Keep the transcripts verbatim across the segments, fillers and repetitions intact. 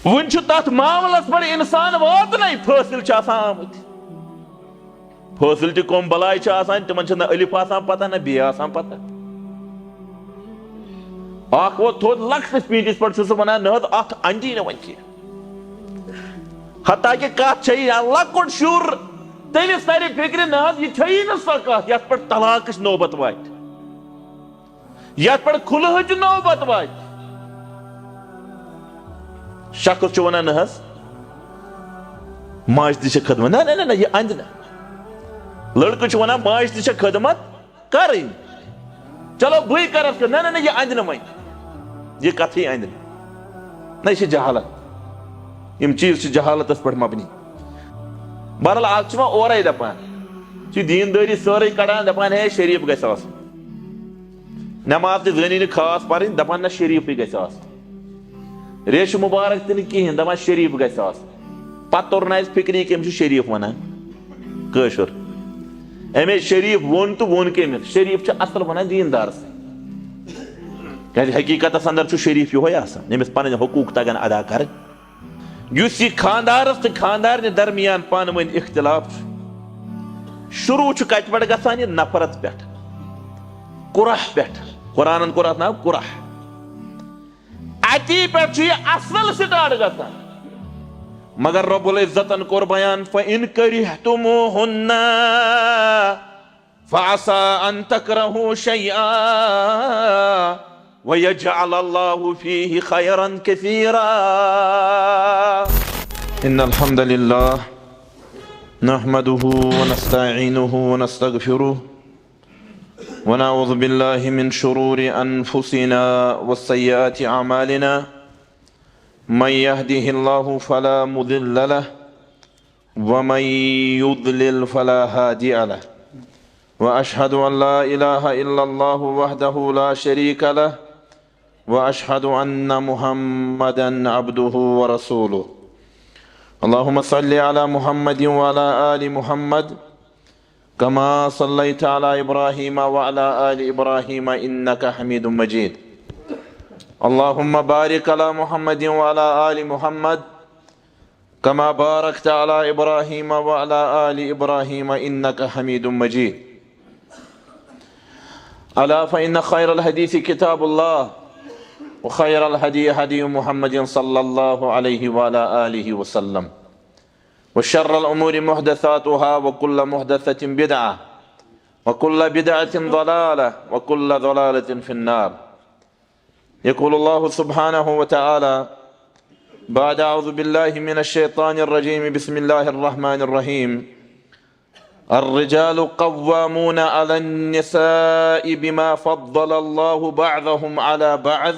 وُنہِ چھُ تتھ معاملس پٮ۪ٹھ انسان واتنَے، فٲصلہٕ چھِ آسان آمٕتۍ۔ فٲصلہٕ تہِ کۄم بلاے چھِ آسان، تِمن چھِ نہ الف آسان پتہ، نہ بے آسان پتہ۔ اکھ ووت تھوٚد لۄکٹِس پیٖنتِس پٮ۪ٹھ، چھُ سُہ ونان، "نہ حظ، اتھ اندی نہٕ وۄنۍ کینٛہہ۔" حتیٰ کہ کتھ چھےٚ یا لۄکُٹ شُر، تٔمِس ترِ فکرِ، نہ حظ، یہِ چھےٚ نہٕ سۄ کتھ یتھ پٮ۪ٹھ طلاقٕچ نوبت واتہِ۔ یتھ پٮ۪ٹھ خلعٕچ نوبت واتہِ۔ شخص چھُ ونان، "نہ حظ، ماجہِ تہِ چھےٚ خدمت۔" نہ، نہ، نہ، نہ، یہِ اندِ نہٕ۔ لڑکہٕ چھُ ونان، "ماجہِ تہِ چھےٚ خدمت کرٕنۍ۔ چلو، بٕے کرس خدمت۔" نہ، نہ، نہ، یہِ اندِ نہٕ وۄنۍ۔ یہِ کتھٕے اندِ نہٕ۔ نہ، یہِ چھِ جہالت۔ یِم چیٖز چھِ جہالتس پٮ۪ٹھ مبنی۔ بہرحال، آز چھِ وۄنۍ اورے دپان، چھِ دیٖندٲری سٲرٕے کڑان، دپان، "ہے، شریف گژھِ آسُن۔" نماز تہِ زٲنی نہٕ خاص پرٕنۍ، دپان، "نہ، شریفٕے گژھِ آسُن۔" ریشہِ مبارک تہِ نہٕ کِہیٖنۍ، دپان، "شریف گژھِ آسُن۔" پتہٕ توٚر نہٕ اَسہِ فکری، کٔمِس چھُ شریف ونان کٲشُر۔ أمۍ شریف ووٚن تہٕ ووٚن کٔمِس؟ شریف چھُ اصل ونان دیٖندارس۔ کیازِ حقیقتس اندر چھُ شریف یِہوٚے آسان، ییٚمِس پنٕنۍ حقوٗق تگن ادا کرٕنۍ۔ یُس یہِ خاندارس تہٕ خاندارنہِ درمیان پانہٕ ؤنۍ اختلاف چھُ، شروع چھُ کتہِ پٮ۪ٹھ گژھان؟ یہِ نفرت پٮ۪ٹھ، کرہ پٮ۪ٹھ۔ قرآنن کوٚر اتھ ناو کرہ۔ اتی پٮ۪ٹھ چھُ یہِ اصل start گژھان۔ مگر رب العزتن کوٚر بیان، "فَإِن كَرِهْتُمُوهُنَّ فَعَسَىٰ أَن تَكْرَهُوا شَيْئًا وَيَجْعَلَ اللَّهُ فِيهِ خَيْرًا كَثِيرًا." إن الحمد لله نحمده ونستعينه ونستغفره، ونعوذ بالله من شرور أنفسنا وسيئات أعمالنا. من يهده الله فلا مضل له، ومن يضلل فلا هادي له. وأشهد أن لا إله إلا الله وحده لا شريك له، وأشهد أن محمدا عبده ورسوله. اللهم صل على محمد وعلى آل محمد كما صليت على إبراهيم وعلى آل إبراهيم إنك حميد مجيد. اللهم بارك على محمد وعلى آل محمد كما باركت على إبراهيم وعلى آل إبراهيم إنك حميد مجيد. ألا فإن خير الحديث كتاب الله، وخير الهدي هدي محمد صلى الله عليه وعلى آله وسلم، وشر الأمور محدثاتها، وكل محدثة بدعة، وكل بدعة ضلالة، وكل ضلالة في النار. يقول الله سبحانه وتعالى بعد أعوذ بالله من الشيطان الرجيم، بسم الله الرحمن الرحيم. الرجال قوامون على النساء بما فضل الله بعضهم على بعض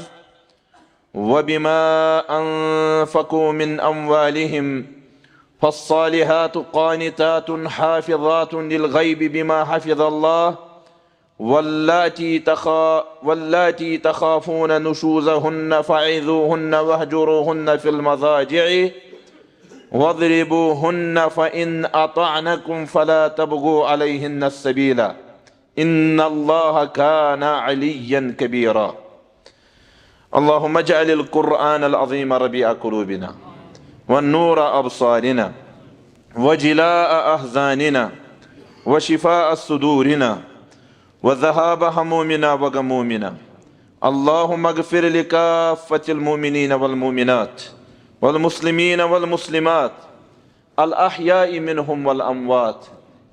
وبما أنفقوا من أموالهم، فالصالحات قانتات حافظات للغيب بما حفظ الله، واللاتي تخا-، واللاتي تخافون نشوزهن فعظوهن واهجروهن في المضاجع واضربوهن فإن أطعنكم فلا تبغوا عليهن السبيل، إن الله كان عليا كبيرا. اللهم اجعل القرآن العظيم ربيع قلوبنا، ونور أبصارنا، وجلاء أحزاننا، وشفاء صدورنا، وذهاب همومنا وغمومنا. اللهم اغفر لكافة المؤمنين والمؤمنات، والمسلمين والمسلمات، الأحياء منهم والأموات،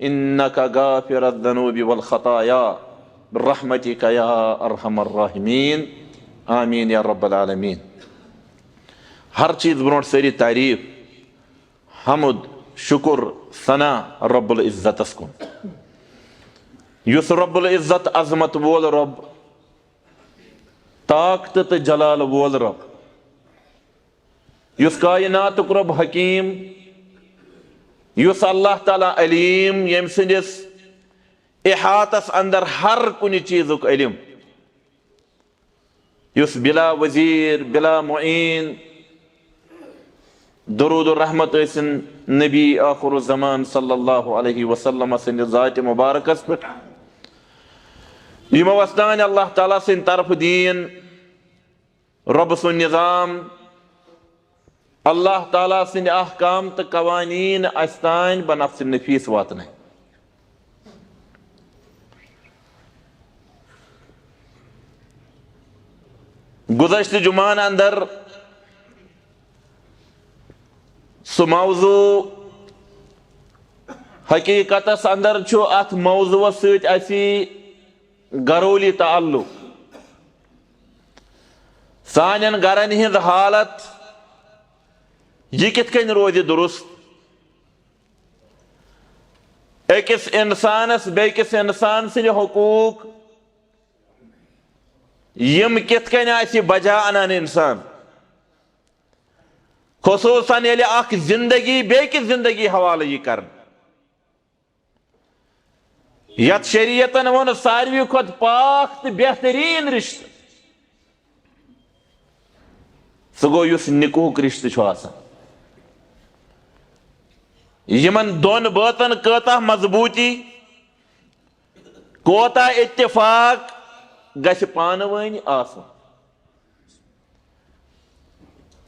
إنك غافر الذنوب والخطايا، برحمتك يا أرحم الراحمين. آمين يا رب العالمين. ہر چیز برونٹھ سٲری تعریف، حمد، شکر، ثنا رب العزتس کُن، یُس رب العزت عظمت وول رب، طاقت تہٕ جلال وول رب، یُس کائناتُک رب حکیم، یُس اللہ تعالیٰ علیم، ییٚمہِ سٕنٛدِس احاطس اندر ہر کُنہِ چیزُک علم، یُس بلا وزیر، بلا معین، درود و رحمت ٲسِن نبی آخر الزمان صلی اللہ علیہ وسلم سٕنٛدِ ذاتِ مبارکس پٮ۪ٹھ، یِمو وسنان اللہ تعالیٰ سٕنٛدِ طرفہٕ دین، رب سُنٛد نظام، اللہ تعالیٰ سٕنٛدۍ احکام تہٕ قوانین اسہِ تام بنفس نفیس واتنٲوۍ۔ گُذشتہٕ جمعن اندر سُہ موضوع، حقیقتس اندر چھُ اتھ موضوعس سۭتۍ اسہِ گرولی تعلق۔ سانٮ۪ن گرن ہٕنٛز حالت، یہِ کِتھ کٔنۍ روزِ درست؟ أکِس اِنسانَس بیٚکِس اِنسان سٕنٛدِ حقوٗق، یِم کِتھ کٔنۍ آسہِ بجا اَنان اِنسان؟ خصوٗصاً ییٚلہِ اَکھ زِندگی بیٚکِس زِندگی حوالہٕ یی کرنہٕ۔ یَتھ شریعتَن ووٚن ساروی کھۄتہٕ پاک تہٕ بہتریٖن رِشتہٕ، سُہ گوٚو یُس نِکوٗہُک رِشتہٕ چھُ آسان۔ یِمن دۄن بٲژن کۭژاہ مضبوٗطی، کوتاہ اتفاق گژھِ پانہٕ ؤنۍ آسُن۔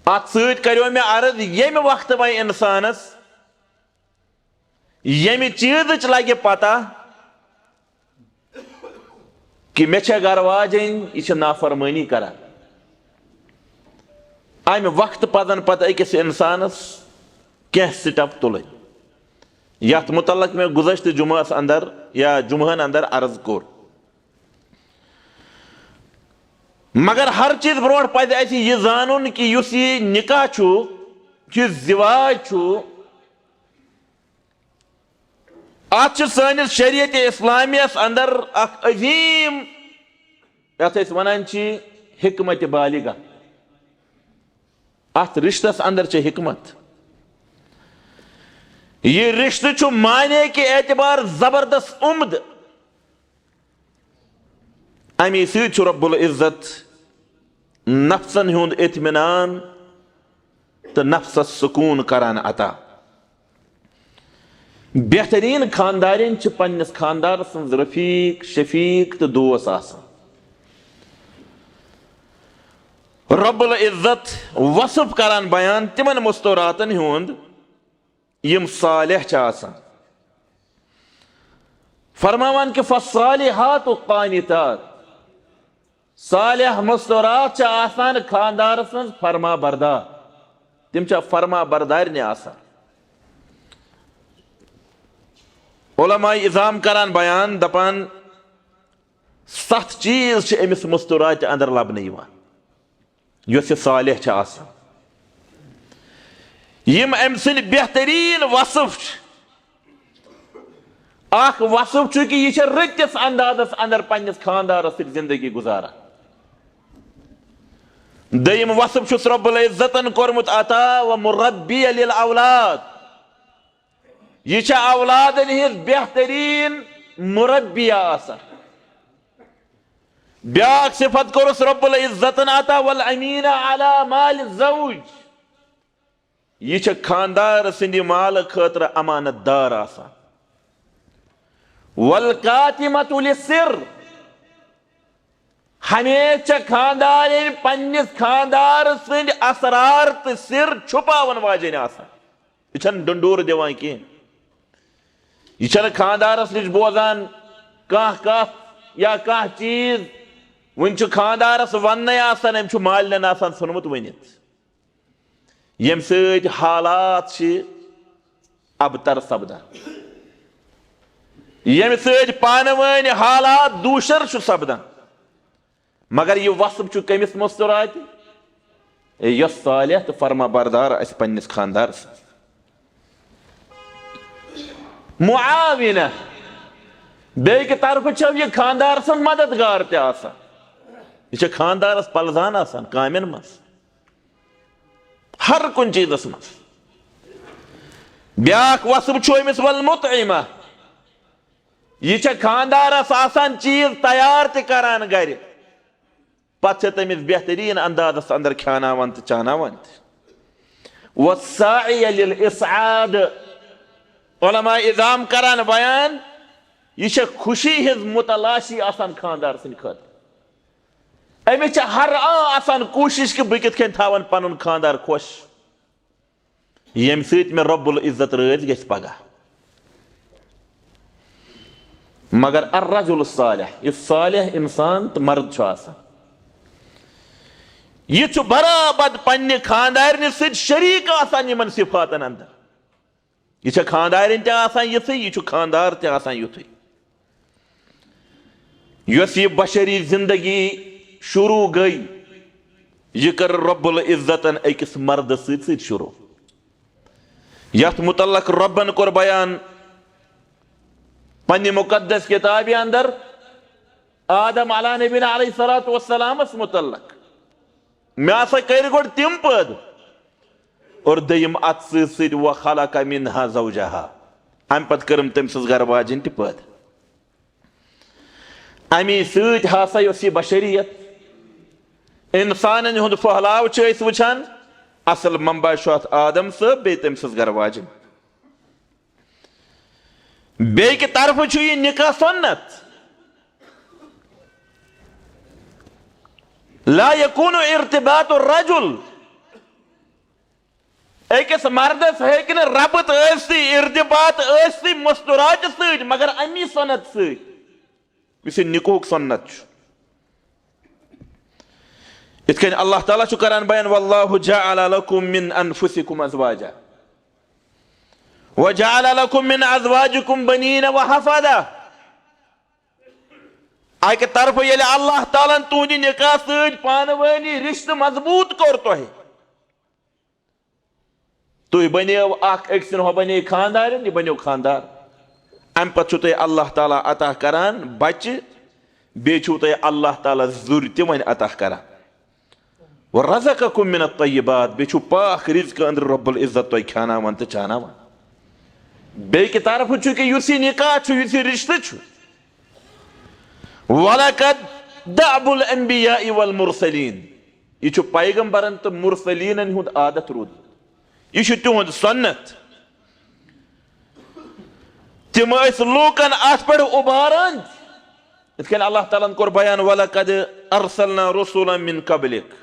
اتھ سۭتۍ کریو مےٚ عرض، ییٚمہِ وقتہٕ وۄنۍ انسانس ییٚمہِ چیٖزٕچ لگہِ پتہ کہِ مےٚ چھےٚ گرٕ واجیٚنۍ، یہِ چھِ نافرمٲنی کران، امہِ وقتہٕ پزن پتہٕ أکِس انسانس کینٛہہ سٹیپ تُلٕنۍ، یتھ متعلق مےٚ گُذشتہٕ جمعس اندر یا جمعہن اندر عرض کوٚر۔ مگر ہر چیز برونٛٹھ پزِ اسہِ یہِ زانُن کہِ یُس یہِ نکاح چھُ، یُس زواج چھُ، اتھ چھُ سٲنِس شریعت اسلامیس اندر اکھ عظیم، یتھ أسۍ ونان چھِ حکمت بالغہ۔ اتھ رشتس اندر چھِ حکمت۔ یہِ رشتہٕ چھُ معنی کہِ اعتبار زبردست عمدٕ۔ امی سۭتۍ چھُ رب العزت نفسن ہُنٛد اطمینان تہٕ نفسس سکوٗن کران عطا۔ بہتریٖن خاندارٮ۪ن چھِ پننِس خاندار سٕنٛز رفیق، شفیق تہٕ دوس آسان۔ رب العزت وصف کران بیان تِمن مستوراتن ہُنٛد، یِم صالح چھِ آسان۔ فرماوان کہِ فالصالحات قانتات، صالح مستورات چھِ آسان خاندار سٕنٛز فرما بردار، تِم چھِ فرما بردارنہِ آسان۔ علماء عظام کران بیان، دپان، ستھ چیز چھِ أمِس مستوراتہِ اندر لبنہٕ یِوان۔ یۄس یہِ صالح چھِ آسان، یِم أمۍ سٕنٛدۍ بہتریٖن وصف چھِ۔ اکھ وصف چھُ کہِ یہِ چھِ رٕتِس اندازس اندر پننِس خاندارس سۭتۍ زندگی گُزاران۔ دوٚیِم وصف چھُس رب العزتن کوٚرمُت عطا، و مربی للاولاد، یہِ چھِ اولادن ہٕنٛز بہتریٖن مربیہ آسان۔ بیاکھ صفت کوٚرُس رب العزتن عطا، والامین علی مال الزوج، یہِ چھِ خاندار سٕنٛدِ مالہٕ خٲطرٕ امانت دار آسان۔ والکاتمۃ للسر، ہمیشہِ چھِ خاندارٮ۪ن پننِس خاندار سٕنٛدۍ اسرار تہٕ سر چھُپاون واجیٚنۍ آسان۔ یہِ چھَنہٕ ڈنڈورٕ دِوان کینٛہہ۔ یہِ چھَنہٕ خاندارس نِش بوزان کانٛہہ کتھ یا کانٛہہ چیٖز۔ وُنہِ چھُ خاندارس وننَے آسان، أمۍ چھُ مالِنٮ۪ن آسان ژھُنمُت ؤنِتھ۔ ییٚمہِ سۭتۍ حالات چھِ ابتر سپدان، ییٚمہِ سۭتۍ پانہٕ وٲنۍ حالات دوٗشر چھُ سپدان۔ مگر یہِ وصف چھُ کٔمِس مستوراتہِ؟ اے، یۄس صالح تہٕ فرما بردار آسہِ پننِس خاندارس۔ معاونہ، بیٚیہِ کہِ طرفہٕ چھو یہِ خاندار سٕنٛز مددگار تہِ آسان۔ یہِ چھِ خاندارس پلزان آسان کامٮ۪ن منٛز، ہر کُنہِ چیٖزس منٛز۔ بیاکھ وصف چھُ أمِس والمطعمہ، یہِ چھےٚ خاندارس آسان چیٖز تیار تہِ کران گرِ، پتہٕ چھےٚ تٔمِس بہتریٖن اندازس اندر کھیاناوان تہٕ چاناوان تہِ۔ والساعی للاسعاد، علماء عظام کران بیان، یہِ چھےٚ خوشی ہٕنٛز متلاشی آسان خاندار سٕنٛدِ خٲطرٕ۔ أمِس چھےٚ ہر آ آسان کوٗشش کہِ بہٕ کِتھ کٔنۍ تھاون پنُن خاندار خۄش۔ ییٚمہِ سۭتۍ مےٚ رب العزت رٲضۍ گژھِ پگاہ۔ مگر الرجل الصالح، یُس صالح انسان تہٕ مرد چھُ آسان، یہِ چھُ برابر پننہِ خاندارنہِ سۭتۍ شریک آسان یِمن صفاتن اندر۔ یہِ چھےٚ خاندارِنۍ تہِ آسان یِژھٕے، یہِ چھُ خاندار تہِ آسان یُتھُے۔ یۄس یہِ بشری زندگی شروع گٔے، یہِ کٔر رب العزتن أکِس مردس سۭتۍ سۭتۍ شروع۔ یتھ متعلق ربن کوٚر بیان پننہِ مقدس کتابہِ اندر آدم علیٰ نبینا علیہ الصلوۃ والسلامس متعلق، مےٚ ہسا کٔرۍ گۄڈٕ تِم پٲدٕ، اور دوٚیِم اتھ سۭتۍ سۭتۍ وخلق منها زوجها، امہِ پتہٕ کٔرٕم تٔمۍ سٕنٛز گرٕ واجِنۍ تہِ پٲدٕ۔ امی سۭتۍ ہسا یۄس یہِ بشریت، انسانن ہُنٛد پھٔہلاو چھِ أسۍ وٕچھان، اصل منبع چھُ اتھ آدم صٲب بیٚیہِ تٔمۍ سٕنٛز گرٕ واجِنۍ۔ بیٚیہِ کہِ طرفہٕ چھُ یہِ نکاح سنت۔ لا یکون ارتباط الرجل، أکِس مردس ہیٚکہِ نہٕ ربط ٲسِتھ، ارتباط ٲسِتھ مستوٗراتہِ سۭتۍ، مگر امی سنت سۭتۍ، یُس یہِ نکاحُک سنت چھُ۔ یِتھ کٔنۍ اللہ تعالیٰ چھُ کران بیان، واللہ جعل لکم من انفسکم ازواجا وجعل لکم من ازواجکم بنین وحفدہ۔ اکہِ طرفہٕ ییٚلہِ اللہ تعالیٰ ہن تُہنٛدِ نکاح سۭتۍ پانہٕ وٲنی رشتہٕ مضبوٗط کوٚر تۄہہِ، تُہۍ بنیو اکھ أکۍ سٕنٛدۍ ہۄ بنے خاندارن، یہِ بنیو خاندار۔ امہِ پتہٕ چھُو تۄہہِ اللہ تعالیٰ عطا کران بچہِ، بیٚیہِ چھُو تۄہہِ اللہ تعالیٰ ذُرۍ تہِ وۄنۍ عطا کران۔ ورزقکم من الطیبات، بیٚیہِ چھُو پاک رزقہٕ أنٛدرٕ رب العزت تۄہہِ کھیاناوان تہٕ چاناوان۔ بیٚیہِ کہِ طرفہٕ چھُ کہِ یُس یہِ نکاح چھُ، یُس یہِ رشتہٕ چھُ، ولقد دأب الانبیاء والمرسلین، یہِ چھُ پیغمبرن تہٕ مرسلیٖنن ہُنٛد عادت روٗدمُت، یہِ چھُ تِہُنٛد سنت۔ تِم ٲسۍ لوٗکن اتھ پٮ۪ٹھ اُباران، یِتھ کٔنۍ اللہ تعالیٰ ہن کوٚر بیان، ولقد ارسلنا رسولا من قبلک،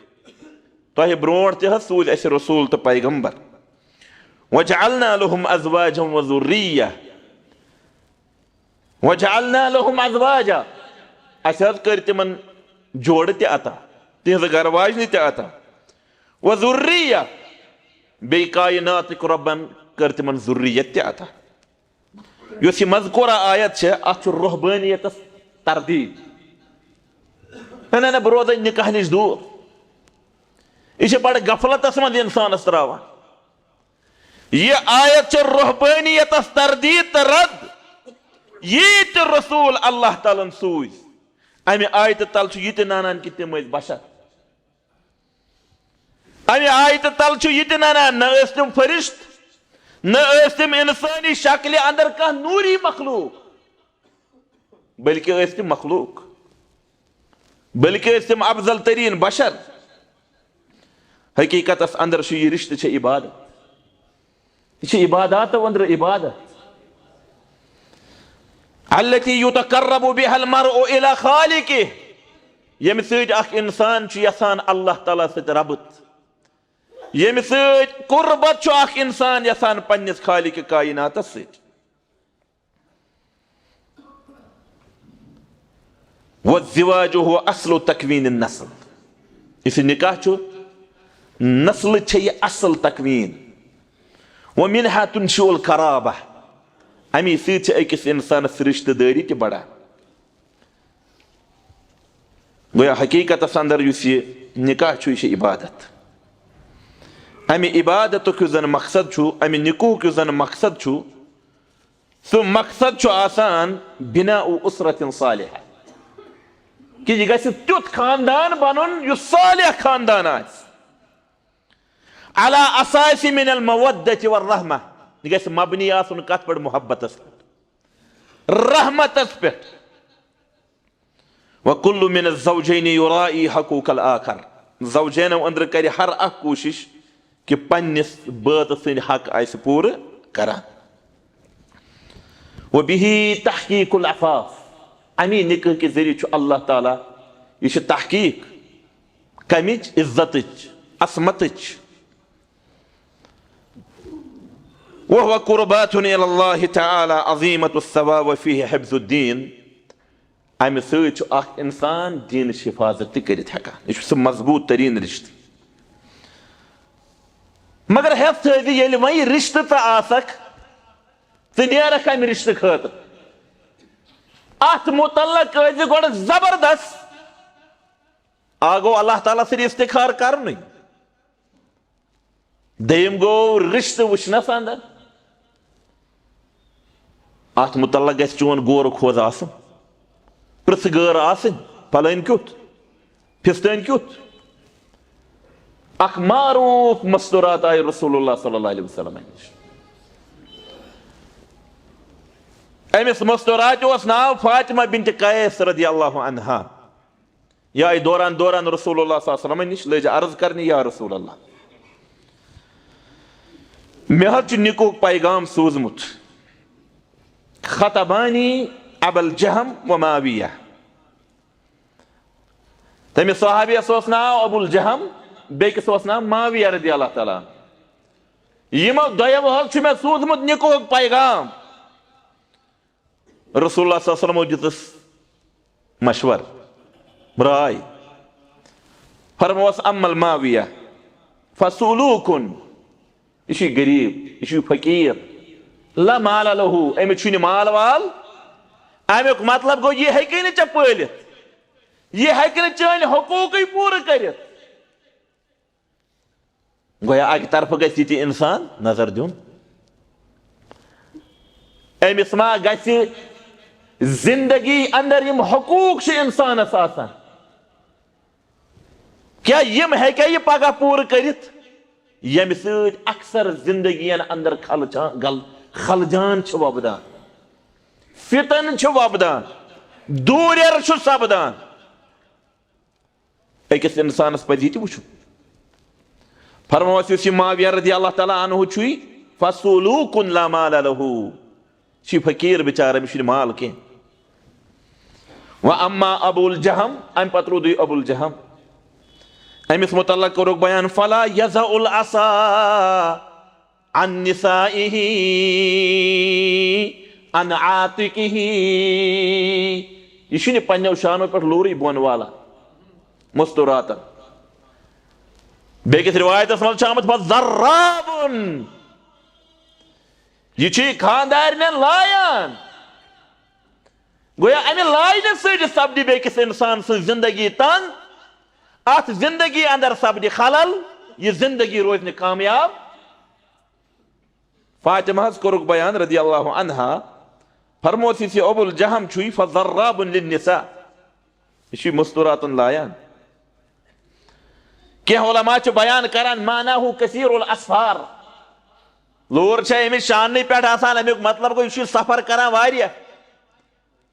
تۄہہِ برونٛٹھ تہِ حظ سوٗزۍ اسہِ رسول تہٕ پیغمبر۔ وجعلنا لهم ازواجا وذریہ، وجعلنا لهم ازواجا، اسہِ حظ کٔرۍ تِمن جوڑٕ تہِ عطا، تِہنٛزٕ گرٕ واجنہِ تہِ عطا، وذریہ، بیٚیہِ کائناتٕکۍ رۄبن کٔر تِمن ذُریت تہِ عطا۔ یۄس یہِ مذکورہ آیت چھےٚ، اتھ چھُ رہبٲنیتس تردید۔ نہ، نہ، نہ، بہٕ روزے نکاح نِش دوٗر۔ یہِ چھِ بڑٕ غفلتس منٛز انسانس تراوان۔ یہِ آیت چھِ رہبٲنیتس تردید تہٕ رد۔ ییٖتۍ تہِ رسول اللہ تعالیٰ ہن سوٗزۍ، امہِ آیتہٕ تل چھُ یہِ تہِ ننان کہِ تِم ٲسۍ بشر۔ امہِ آیتہٕ تل چھُ یہِ تہِ ننان، نہ ٲسۍ تِم فرشت، نہ ٲسۍ تِم انسٲنی شکلہِ اندر کانٛہہ نوٗری مخلوق، بلکہِ ٲسۍ تِم مخلوق، بلکہِ ٲسۍ تِم افضل ترین بشر۔ حقیقتس اندر چھُ یہِ رشتہٕ چھےٚ عبادت۔ یہِ چھِ عباداتو أنٛدرٕ عبادت۔ التي يتقرب بها المرء إلى خالقه، ییٚمہِ سۭتۍ اکھ انسان چھُ یژھان اللہ تعالیٰ سۭتۍ ربط، ییٚمہِ سۭتۍ قربت چھُ اکھ انسان یژھان پننِس خالق کائناتس سۭتۍ۔ والزواج هو اصل تکوین النسل۔ یُس یہِ نکاح چھُ، نسلٕچ چھےٚ یہِ اصل تکوین۔ ومنها تنشئ القرابہ۔ امی سۭتۍ چھِ أکِس انسانس رشتہٕ دٲری تہِ بڑان۔ گویا حقیقتس اندر یُس یہِ نکاح چھُ، یہِ چھِ عبادت۔ امہِ عبادتُک یُس زن مقصد چھُ، امہِ نکاحُک یُس زن مقصد چھُ، سُہ مقصد چھُ آسان بناء اسرة صالحة، کہِ یہِ گژھِ تیُتھ خاندان بنُن یُس صالح خاندان آسہِ۔ على اساس من المودة والرحمة، یہِ گژھِ مبنی آسُن کتھ پٮ۪ٹھ؟ محبتس پٮ۪ٹھ، رحمتس پٮ۪ٹھ۔ وكل من الزوجين يراعي حقوق الآخر۔ زوجینو أنٛدرٕ کرِ ہر اکھ کوٗشش کہِ پننِس بٲژٕ سٕنٛدۍ حق آسہِ پوٗرٕ کران۔ وبه تحقيق العفاف۔ امی نکاح کہِ ذٔریعہٕ چھُ اللہ تعالیٰ، یہِ چھِ تحقیق کمِچ؟ عزتٕچ، عصمتٕچ۔ وهو قربات إلى الله تعالى عظيمة الثواب وفيه حفظ الدين۔ امہِ سۭتۍ چھُ اکھ انسان دینٕچ حفاظت تہِ کٔرِتھ ہٮ۪کان۔ یہِ چھُ سُہ مضبوٗط تریٖن رِشتہٕ۔ مگر ہٮ۪س تھٲوزِ، ییٚلہِ وۄنۍ رِشتہٕ ژٕ آسکھ، ژٕ نیرکھ امہِ رِشتہٕ خٲطرٕ۔ اتھ متعلق ٲسۍ زِ گۄڈٕ زبردست۔ اکھ گوٚو اللہ تعالیٰ سۭتۍ استخار کرنُے۔ دوٚیِم گوٚو رِشتہٕ وٕچھنَس اندر۔ اتھ متعلق گژھِ چون غور و خوض آسُن، پرژھ گٲر آسٕنۍ، فلٲنۍ کیُتھ، فستٲنۍ کیُتھ۔ اکھ معروٗف مستورات آیہِ رسول اللہ صلی اللہ علیہ وسلم نِش۔ أمِس مستوراتہِ اوس ناو فاطمہ بنت قیس رضی اللہ عنہا۔ یہِ آیہِ دوران دوران رسول اللہ صلی اللہ علیہ وسلم نِش، لٔج عرض کرنہِ، یا رسول اللہ، مےٚ حظ چھُ نِکوک پیغام سوٗزمُت، خطبانی ابا الجہم و معاویہ۔ تٔمِس صحابیَس اوس ناو ابو الجہم، بیٚکِس اوس ناو معاویہ رضی اللہ تعالیٰ عنہ۔ یِمو دۄیو حظ چھُ مےٚ سوٗزمُت نِکوک پیغام۔ رسول اللہ صلی اللہ علیہ وسلمو دیُتس مشور، راے۔ فرموس، اما المعاویہ فسلوکن، یہِ چھُ غریب، یہِ چھُ فقیر، لا مال لہ، أمِس چھُنہٕ مال وال۔ امیُک مطلب گوٚو، یہِ ہیٚکہِ نہٕ ژےٚ پٲلِتھ، یہِ ہیٚکہِ نہٕ چٲنۍ حقوٗقٕے پوٗرٕ کٔرِتھ۔ گویا اکہِ طرفہٕ گژھِ یہِ تہِ انسان نظر دیُن، أمِس ما گژھِ زندگی اندر یِم حقوٗق چھِ انسانس آسان، کیٛاہ یِم ہیٚکیٛاہ یہِ پگاہ پوٗرٕ کٔرِتھ؟ ییٚمہِ سۭتۍ اکثر زندگین اندر خلچان، گل-، خلجان چھِ وۄپدان، فتن چھِ وۄپدان، دوٗریر چھُ سپدان۔ أکِس اِنسانَس پَزِ یہِ تہِ وٕچھُن۔ فرموس، یُس یہِ معاویہ رضی اللہ تعالیٰ عنہ چھُے، فَسُلُوكٌ لَا مَالَ لَهُ، چھُ فقیٖر بِچارٕ، أمِس چھُنہٕ مال کینٛہہ۔ وَأَمَّا أَبُو الْجَهَمِ، اَمہِ پَتہٕ روٗدُے ابو الجہم۔ أمِس مُتعلق کوٚرُکھ بیان، فَلَا يَضَعُ الْعَصَا عَنْ نِسَائِهِ عَنْ عَاتِقِهِ۔ یہِ چھُنہٕ پننیو شانو پٮ۪ٹھ لورُے بۄن والان، مستوراتن۔ بیٚکِس رِوایتس منٛز چھُ آمُت، فَضَرَّابٌ، یہِ چھُ یہِ خانٛدارِنٮ۪ن لایان۔ گویا اَمہِ لاینہٕ سۭتۍ سپدِ بیٚکِس اِنسان سٕنٛز زندگی تنٛگ، اَتھ زندگی اندر سپدِ خلل، یہِ زندگی روزِ نہٕ کامیاب۔ فاطمہ ہس کوٚرُکھ بیان رضی اللہ عنہا، فرموس، یُس یہِ ابو الجہم چھُے، فَضَرَّابٌ لِلنِّسَاءِ، یہِ چھُے مستوراتن لایان۔ کینٛہہ علماء چھِ بیان کران، معناہ کثیر الاسفار، لور چھےٚ أمِس شاننٕے پٮ۪ٹھ آسان، اَمیُک مطلب گوٚو، یہِ چھُ سفر کران واریاہ۔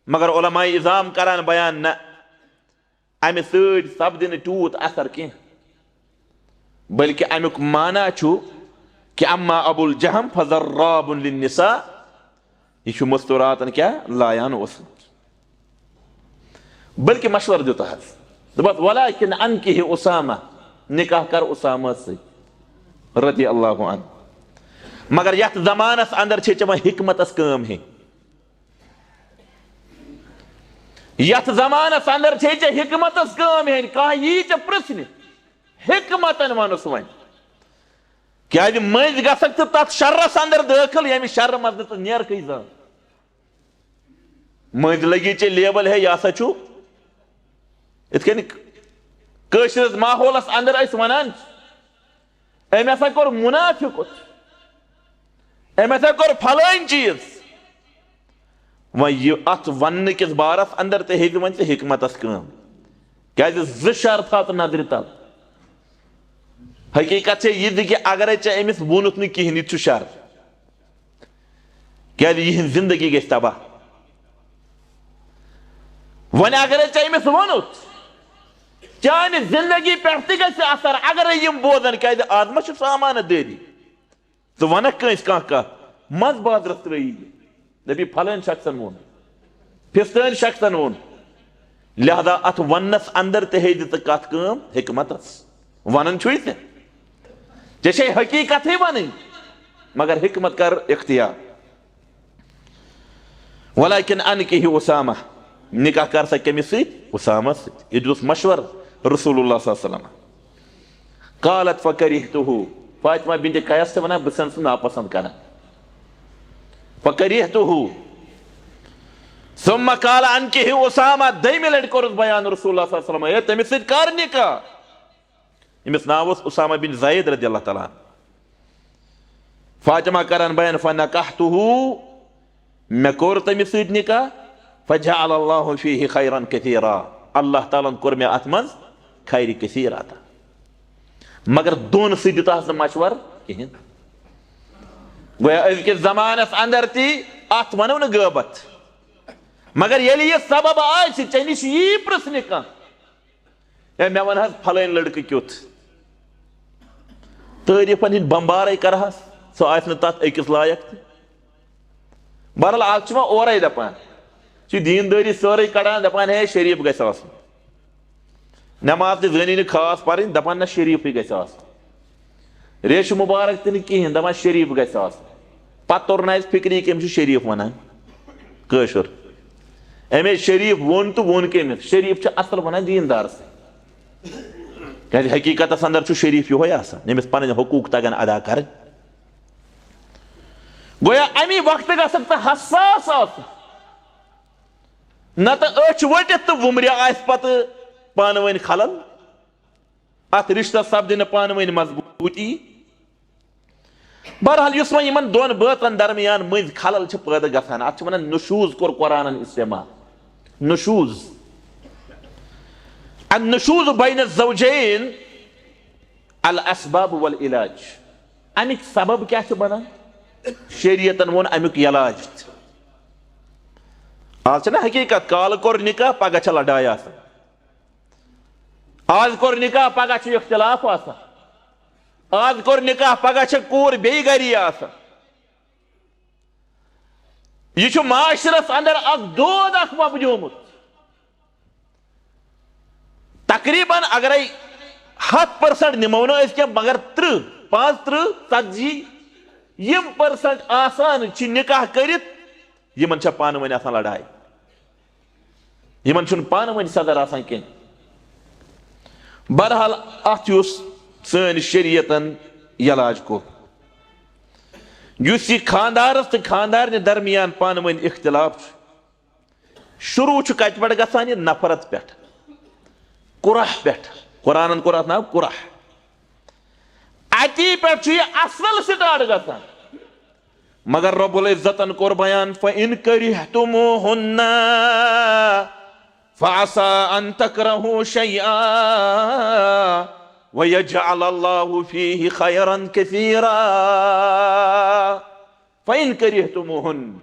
مگر علماء عظام کران بیان، نہ، اَمہِ سۭتۍ سپدِ نہٕ تیوٗت اثر کینٛہہ، بلکہِ اَمیُک معنی چھُ کہ اما ابو الجہم فضراب للنساء، یہِ چھُ مستوراتن کیٛاہ لایان اوسمُت۔ بلکہِ مشورٕ دیُت حظ، دوٚپُس، وَلَٰكِنْ أَنكِحِي أُسَامَةَ، نکاح کر اسامہ سۭتۍ رضی اللہ عنہ۔ مگر یتھ زمانس اندر چھے ژےٚ وۄنۍ حکمتس کٲم ہیٚنۍ۔ یتھ زمانس اندر چھے ژےٚ حکمتس کٲم ہیٚنۍ، کانٛہہ یی ژےٚ پرژھنہِ، حکمتن ونُس وۄنۍ۔ کیازِ مٔنزۍ گژھکھ ژٕ تتھ شرس اندر دٲخل، ییٚمہِ شرٕ منٛز نہٕ ژٕ نیرکھٕے زانٛہہ۔ مٔنزۍ لگی ژےٚ لیبل، ہے، یہِ ہسا چھُ، یِتھ کٔنۍ کٲشرِس ماحولس اندر أسۍ ونان چھِ، أمۍ ہسا کوٚر منافقت، أمۍ ہسا کوٚر فلٲنۍ چیٖز۔ وۄنۍ یہِ اتھ وننہٕ کِس بارس اندر تہِ ہیٚکہِ وۄنۍ ژٕ حکمتس کٲم، کیازِ زٕ شر تھاو ژٕ نظرِ تل۔ حقیقت چھےٚ یہِ زِ کہِ اگرے ژےٚ أمِس ووٚنُتھ نہٕ کِہینۍ، یہِ تہِ چھُ شر، کیازِ یِہنٛز زندگی گژھِ تباہ۔ وۄنۍ اگرے ژےٚ أمِس ووٚنُتھ، چانہِ زندگی پٮ۪ٹھ تہِ گژھِ اثر، اگرے یِم بوزن، کیازِ از ما چھُ سامانہٕ دٲری۔ ژٕ ونکھ کٲنٛسہِ کانٛہہ کتھ، منٛز بازرس ترٲیی یہِ۔ دپی، فلٲنۍ شخصن ووٚن، فستٲنۍ شخصن ووٚن۔ لہذا اتھ وننس اندر تہِ ہیٚیہِ زِ ژٕ کتھ کٲم حکمتس۔ ونان چھُے ژےٚ، ژےٚ چھے حقیقتھٕے ونٕنۍ۔ مگر حکمت کر اختیار۔ ولیکن انکحی اسامہ، نکاح کر سا کٔمِس سۭتۍ؟ اسامہ سۭتۍ۔ یہِ دیُت مشورٕ رسول اللہ صلی اللہ علیہ وسلم۔ قالت فکرہتہ، فاطمہ بنت قیس چھِ ونان، بہٕ چھَس سُہ ناپسند کران۔ فکرہتہ۔ ثم قال انکحی اسامہ، دوٚیمہِ لٹہِ کوٚرُس بیان رسول اللہ صلی اللہ علیہ وسلم، ہے، تٔمِس سۭتۍ کر نکاح۔ أمِس ناو اوس اسامہ بن زید رضی اللہ تعالیٰ عنہ۔ فاطمہ کران بیان، فنکحتہ، مےٚ کوٚر تٔمِس سۭتۍ نکاح، فجعل اللہ فیہ خیرا کثیرا، اللہ تعالیٰ ہن کوٚر مےٚ اتھ منٛز خیر کثیر عطا۔ مگر دۄن سۭتۍ دیُتہس نہٕ مشورٕ کِہیٖنۍ۔ گویا أزکِس زمانس اندر تہِ اتھ ونو نہٕ غٲبت، مگر ییٚلہِ یہِ سبب آسہِ، ژےٚ نِش یی پرژھنہِ کانٛہہ، ہے، مےٚ وَن حظ پھلٲنۍ لڑکہٕ کیُتھ۔ تعریفن ہٕنٛدۍ بمبارے کرہس، سُہ آسہِ نہٕ تتھ أکِس لایق تہِ۔ بہرحال، از چھُ وۄنۍ اورے دپان، چھِ دیٖندٲری سٲرٕے کڑان، دپان، ہے، شریف گژھِ آسُن۔ نماز تہِ زٲنی نہٕ خاص پرٕنۍ، دپان، نہ، شریفٕے گژھِ آسُن۔ ریشہِ مُبارک تہِ نہٕ کِہیٖنۍ، دپان، شریف گژھِ آسُن۔ پتہٕ توٚر نہٕ اَسہِ فِکری، کٔمِس چھُ شریف وَنان۔ کٲشُر۔ أمۍ شریف ووٚن تہٕ ووٚن کٔمِس؟ شریف چھُ اصل وَنان دیٖندارسٕے۔ کیٛازِ حقیٖقتس اندر چھُ شریف یِہوٚے آسان، ییٚمِس پنٕنۍ حقوٗق تگن ادا کرٕنۍ۔ گویا اَمی وقتہٕ گژھکھ ژٕ حساس آسُن، نتہٕ أچھ ؤٹِتھ تہٕ وُمرِ آسہِ پتہٕ پانہٕ ؤنۍ خلل۔ اتھ رشتس سپدِ نہٕ پانہٕ ؤنۍ مضبوٗطی۔ بہرحال، یُس وۄنۍ یِمن دۄن بٲژن درمیان مٔنٛزۍ خلل چھِ پٲدٕ گژھان، اتھ چھِ ونان نشوز، کوٚر قرآنن استعمال۔ نشوز۔ النشوز بین الزوجین، الاسباب والعلاج۔ امیُک سبب کیٛاہ چھُ بنان؟ شریعتن ووٚن امیُک علاج تہِ۔ آز چھِ نہ حقیٖقت، کالہٕ کوٚر نکاح، پگاہ چھےٚ لڑایہِ آسان۔ آز کوٚر نکاح، پگاہ چھُ اختلاف آسان۔ آز کوٚر نکاح، پگاہ چھےٚ کوٗر بیٚیہِ گری آسان۔ یہِ چھُ معاشرس اندر اکھ دود اکھ وۄپدیومُت۔ تقریباً اگرے ہتھ پٔرسنٹ نِمو نہٕ أسۍ کینٛہہ، مگر ترٕٛہ، پانٛژھ ترٕٛہ، ژتجی، یِم پٔرسنٹ آسان چھِ نکاح کٔرِتھ، یِمن چھےٚ پانہٕ ؤنۍ آسان لڑایہِ۔ یِمن چھُنہٕ پانہٕ ؤنۍ سَزر آسان کینٛہہ۔ بہرحال، اتھ یُس سٲنۍ شریعتن علاج کوٚر، یُس یہِ خاندارس تہٕ خاندارنہِ درمیان پانہٕ ؤنۍ اختلاف چھُ، شروع چھُ کتہِ پٮ۪ٹھ گژھان؟ یہِ نفرت پٮ۪ٹھ، کرہ پٮ۪ٹھ۔ قرآنن کوٚر اتھ ناو کرہ۔ اتی پٮ۪ٹھ چھُ یہِ اصل سٹارٹ گژھان۔ مگر رب العزتن کوٚر بیان، فَإِن كَرِهْتُمُوهُنَّ فَعَسَىٰ أَن تَكْرَهُوا شَيْئًا وَيَجْعَلَ اللَّهُ فِيهِ خَيْرًا كَثِيرًا۔ فَإِن كَرِهْتُمُوهُنَّ۔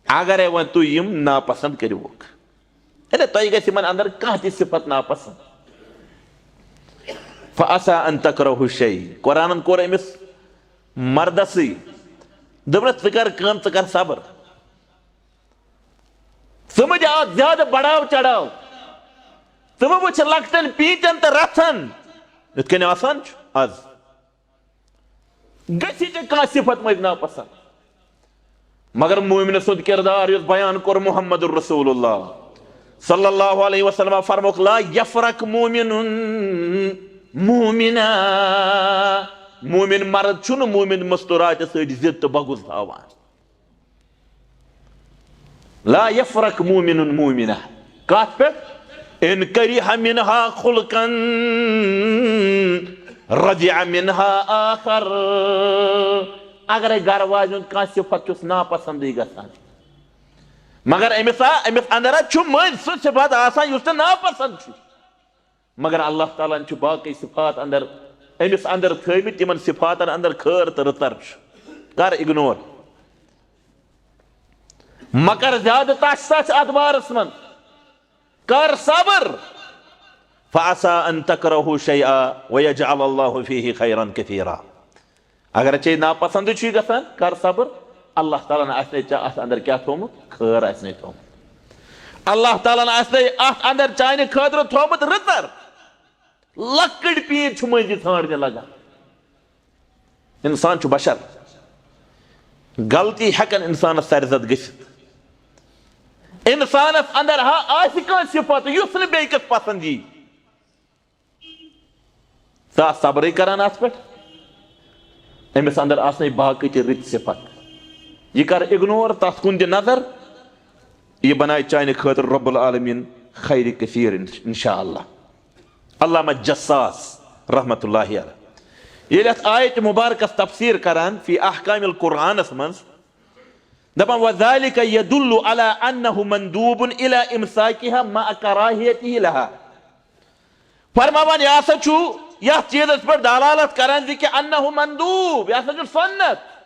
اگرے وۄنۍ تُہۍ یِم ناپسند کٔرِوکھ، یعنی تۄہہِ گژھِ یِمن اندر کانٛہہ تہِ صفت ناپسند۔ فَعَسَىٰ أَن تَكْرَهُوا شَيْئًا۔ قرآنن کوٚر أمِس مردسٕے، دوٚپنس، ژٕ کر کٲم، ژٕ کر صبر۔ ژٕ مہٕ دِ اتھ زیادٕ بڑاو چڑاو۔ ژٕ مہٕ وٕچھ لۄکٹٮ۪ن پیٖنتٮ۪ن تہٕ رژھن، یِتھ کٔنۍ آسان چھُ از۔ گژھِ ژےٚ کانٛہہ صفت مٔنٛزۍ ناپسند۔ مگر مومنہٕ سُنٛد کردار یُس بیان کوٚر محمد رسول اللہ صلی اللہ علیہ وسلم، فرموکھ، لا یفرق مومن مومنا۔ مومن مرد چھُنہٕ مومن مستوراتہِ سۭتۍ ضد تہٕ بغض تھاوان۔ لا یفرق مومن مومنہ۔ کتھ پٮ۪ٹھ؟ ان کرہ منہا خلقا رضع منہا آخر۔ اگرے گرٕ واجہِ ہُنٛد کانٛہہ صفت چھُس ناپسندٕے گژھان، مگر أمِس آ، أمِس اندر آ چھُ مٔنٛزۍ سُہ صفت آسان یُس نہٕ ناپسند چھُ۔ مگر اللہ تعالیٰ ہن چھِ باقٕے صفات اندر، أمِس اندر تھٲومٕتۍ، تِمن صفاتن اندر خٲر تہٕ رٕژر چھُ۔ کر اگنور۔ مہ کر زیادٕ تچھ تچھ اتھ بارس منٛز۔ کر صبر۔ فعسیٰ ان تکرہوا شیئا ویجعل اللہ فیہ خیرا کثیرا۔ اگر ژےٚ ناپسند چھُے گژھان، کر صبر، اللہ تعالیٰ ہن آسہِ نے ژےٚ اتھ اندر کیٛاہ تھوٚومُت؟ خٲر آسہِ نے تھوٚومُت۔ اللہ تعالیٰ ہن آسہِ نے اتھ اندر چانہِ خٲطرٕ تھوٚومُت رٕژر۔ لۄکٕٹۍ پیٖنتۍ چھِ مٔنٛزۍ ژھانٛڈنہِ لگان۔ انسان چھُ بشر، غلطی ہٮ۪کن انسانس سرزد گٔژھِتھ۔ انسانس اندر ہا آسہِ کانٛہہ صفت یُس نہٕ بیٚیہِ کِس پسند یی، ژٕ آس صبرٕے کران اتھ پٮ۪ٹھ، أمِس اندر آسنے باقٕے تہِ رٕتۍ صفت، یہِ کر اگنور، تتھ کُن دِ نظر، یہِ بنایہِ چانہِ خٲطرٕ رب العالمین خیر کثیر، انشاءاللہ۔ علامہ جساس رحمت اللہ علیہ ییٚلہِ اتھ آیت مبارکس تفسیر کران فی احکام القرآنس منٛز، دپان، "وذالک یدل علی انہ مندوب الی امساکها مع کراہیتہ لها۔" فرماوان، یہِ ہسا چھُ یتھ چیٖزس پٮ۪ٹھ دلالت کران زِ کہِ انہ مندوب، یہِ ہسا چھُ سنت،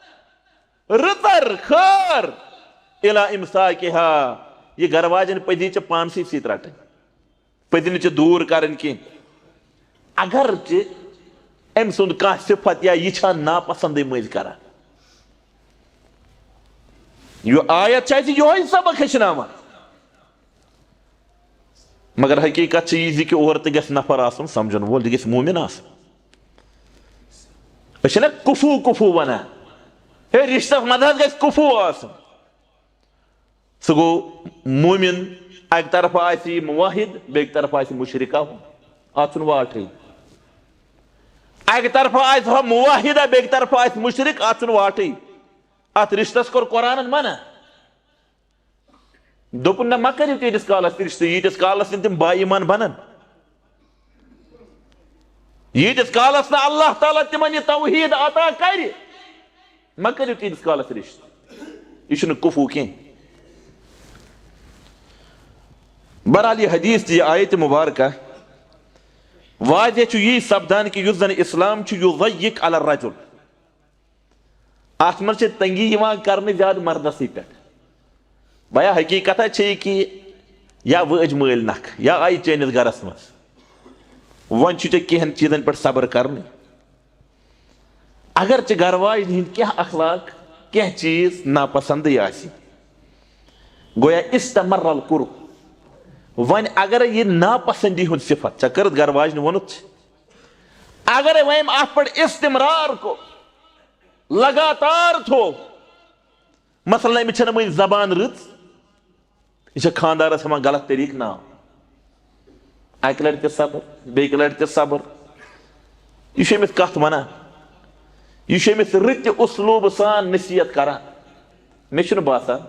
رٕژر، خٲر، الی امساکها، یہِ گرٕ واجٮ۪ن پٔزی چھِ پانسٕے سۭتۍ رٹٕنۍ، پٔزی نہٕ چھِ دوٗر کرٕنۍ کینٛہہ۔ اگرچہِ أمۍ سُنٛد کانٛہہ صفت یا یہِ چھا ناپسندٕے مٔنٛزۍ کران۔ یہِ آیت چھِ اَسہِ یِہوٚے سبق ہیٚچھناوان۔ مگر حقیقت چھِ یہِ زِ کہِ اورٕ تہِ گژھِ نفر آسُن سمجھن وول، یہِ گژھِ مومن آسُن۔ أسۍ چھِنہ کفو کفو ونان، ہے، رشتس منٛز حظ گژھِ کفو آسُن۔ سُہ گوٚو مومن، اکہِ طرفہٕ آسہِ یہِ موحد، بیٚکہِ طرفہٕ آسہِ مشرک۔ اتھ چھُنہٕ واٹھٕے۔ اکہِ طرفہٕ آسہِ ہۄ موحدہ، بیٚکہِ طرفہٕ آسہِ مشرک، اتھ چھُنہٕ واٹھٕے۔ اتھ رشتس کوٚر قرآنن منع۔ دوٚپُن، نہ، مہ کٔرِو تیٖتِس کالس تہِ رشتہٕ، ییٖتِس کالس نہٕ تِم با ایمان بنن۔ ییٖتِس کالس نہٕ اللہ تعالیٰ تِمن یہِ توحید عطا کرِ، مہ کٔرِو تیٖتِس کالس رشتہٕ۔ یہِ چھُنہٕ کفو کینٛہہ۔ بہرحال، یہِ حدیث تہٕ یہِ آیت مبارکہ واضح چھُ یی سپدان کہِ یُس زن اسلام چھُ، یضیق علی الرجل، اتھ منٛز چھِ تنگی یِوان کرنہٕ زیادٕ مردسٕے پٮ۪ٹھ۔ بیا، حقیقت چھے یہِ کہِ یا وٲج مٲلۍ نکھ، یا آیہِ چٲنِس گرس منٛز، وۄنۍ چھُ ژےٚ کینٛہن چیٖزن پٮ۪ٹھ صبر کرنٕے۔ اگر ژےٚ گرٕ واجنہِ ہٕنٛدۍ کینٛہہ اخلاق، کینٛہہ چیٖز ناپسندٕے آسہِ، گویا استمر الکرہ۔ وۄنۍ اگر یہِ ناپسندی ہُنٛد صفت ژےٚ کٔرٕتھ گرٕ واجنہِ ووٚنُتھ چھِ، اگر وۄنۍ أمۍ اتھ پٮ۪ٹھ استمرار کوٚر، لگاتار تھوٚو، مثلاً، أمِس چھَنہٕ وۄنۍ زبان رٕژ، یہِ چھےٚ خانٛدارَس ہٮ۪وان غلط طریٖقہٕ ناو۔ اَکہِ لَٹہِ تہِ صبر، بیٚکہِ لَٹہِ تہِ صبر۔ یہِ چھُ أمِس کَتھ وَنان، یہِ چھُ أمِس رٕتہِ اُسلوٗبہٕ سان نصیحت کَران۔ مےٚ چھُنہٕ باسان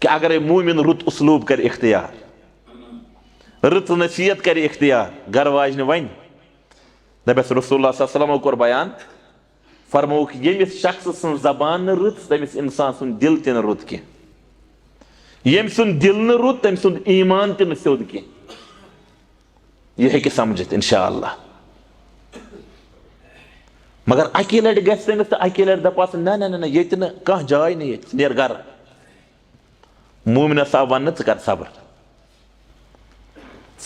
کہِ اگرے مومِن رُت اُسلوٗب کَرِ اختیار، رٕژ نصیحت کَرِ اختیار، گَرٕ واجنہِ وَنہِ، دَپٮ۪س، رسول اللہ صلی اللہ علیہ وسلمو کوٚر بیان، فرمووُکھ، ییٚمِس شخصہٕ سٕنٛز زبان نہٕ رٕژ، تٔمِس اِنسان سُنٛد دِل تہِ نہٕ رُت کینٛہہ۔ ییٚمۍ سُنٛد دِل نہٕ رُت، تٔمۍ سُنٛد ایٖمان تہِ نہٕ سیوٚد کینٛہہ۔ یہِ ہیٚکہِ سمجھِتھ، انشاءاللہ۔ مگر اَکی لٹہِ گژھِ تٔمِس تہٕ اَکی لٹہِ دَپہَس، نہ، نہ، نہ، نہ، ییٚتہِ نہٕ کانٛہہ جاے نہٕ ییٚتہِ، ژٕ نیر گرٕ۔ مومنس آو وننہٕ، ژٕ کر صبر۔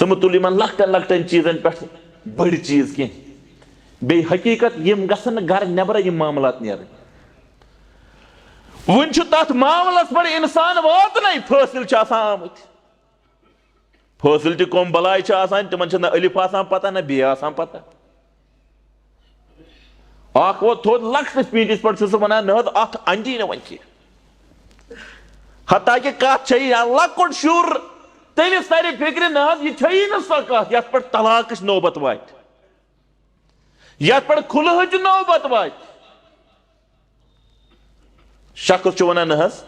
ژٕ مہٕ تُل یِمن لۄکٹٮ۪ن لۄکٹٮ۪ن چیٖزن پٮ۪ٹھ بٔڑۍ چیٖز کینٛہہ۔ بیٚیہِ حقیٖقت، یِم گژھن نہٕ گرٕ نٮ۪برَے یِم معاملات نیرٕنۍ۔ وُنہِ چھُ تتھ معاملس پٮ۪ٹھ انسان واتنَے، فٲصلہٕ چھِ آسان آمٕتۍ۔ فٲصلہٕ تہِ کۄم بلاے چھِ آسان، تِمن چھِ نہ الف آسان پتہ، نہ بے آسان پتہ۔ اکھ ووت تھوٚد لۄکٹِس پیٖنتِس پٮ۪ٹھ، چھُ سُہ ونان، نہ حظ، اتھ اندی نہٕ وۄنۍ کینٛہہ۔ حتیٰ کہِ کتھ چھےٚ یا لۄکُٹ شُر، تٔمِس ترِ فکرِ، نہ حظ، یہِ چھےٚ نہٕ سۄ کتھ یتھ پٮ۪ٹھ طلاقٕچ نوبت واتہِ، یتھ پٮ۪ٹھ خلعٕچ نوبت واتہِ۔ شخص چھُ ونان، نہ حظ،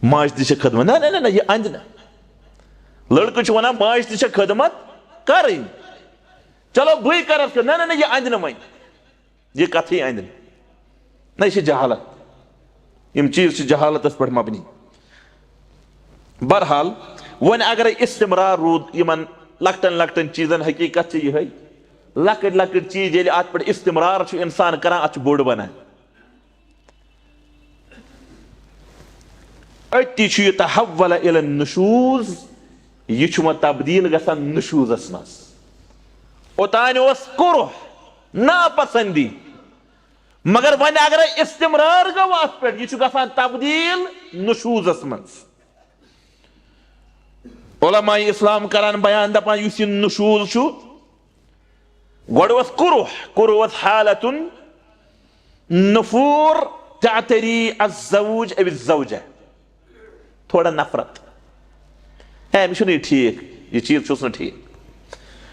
ماجہِ تہِ چھِ خدمت۔ نہ، نہ، نہ، نہ، یہِ اندِ نہٕ۔ لڑکہٕ چھُ ونان، ماجہِ تہِ چھِ خدمت کرٕنۍ۔ چلو، بٕے کرس خدمت۔ نہ، نہ، نہ، یہِ اندِ نہٕ وۄنۍ۔ یہِ کتھٕے اندِ نہٕ۔ نہ، یہِ چھِ جہالت۔ یِم چیٖز چھِ جہالتس پٮ۪ٹھ مبنی۔ بہرحال، وۄنۍ اگرے استمرار روٗد یِمن لۄکٹٮ۪ن لۄکٹٮ۪ن چیٖزن، حقیٖقت چھِ یِہے، لۄکٕٹۍ لۄکٕٹۍ چیٖز ییٚلہِ اتھ پٮ۪ٹھ استمرار چھُ انسان کران، اتھ چھُ بوٚڑ بنان۔ أتی چھُ یہِ تحول الی النشوز، یہِ چھُ وۄنۍ تبدیل گژھان نشوزس منٛز۔ اوتانۍ اوس کرہ، ناپسندی، مگر وۄنۍ اگرے استمرار گوٚو اتھ پٮ۪ٹھ، یہِ چھُ گژھان تبدیل نشوزس منٛز۔ علماء اسلام کران بیان، دپان، یُس یہِ نشوز چھُ، گۄڈٕ اوس کُروہ، کُروہ اوس حالتُن نفور تعتری الزوج او الزوجہ، تھوڑا نفرت۔ ہے، أمِس چھُنہٕ یہِ ٹھیٖک، یہِ چیٖز چھُس نہٕ ٹھیٖک۔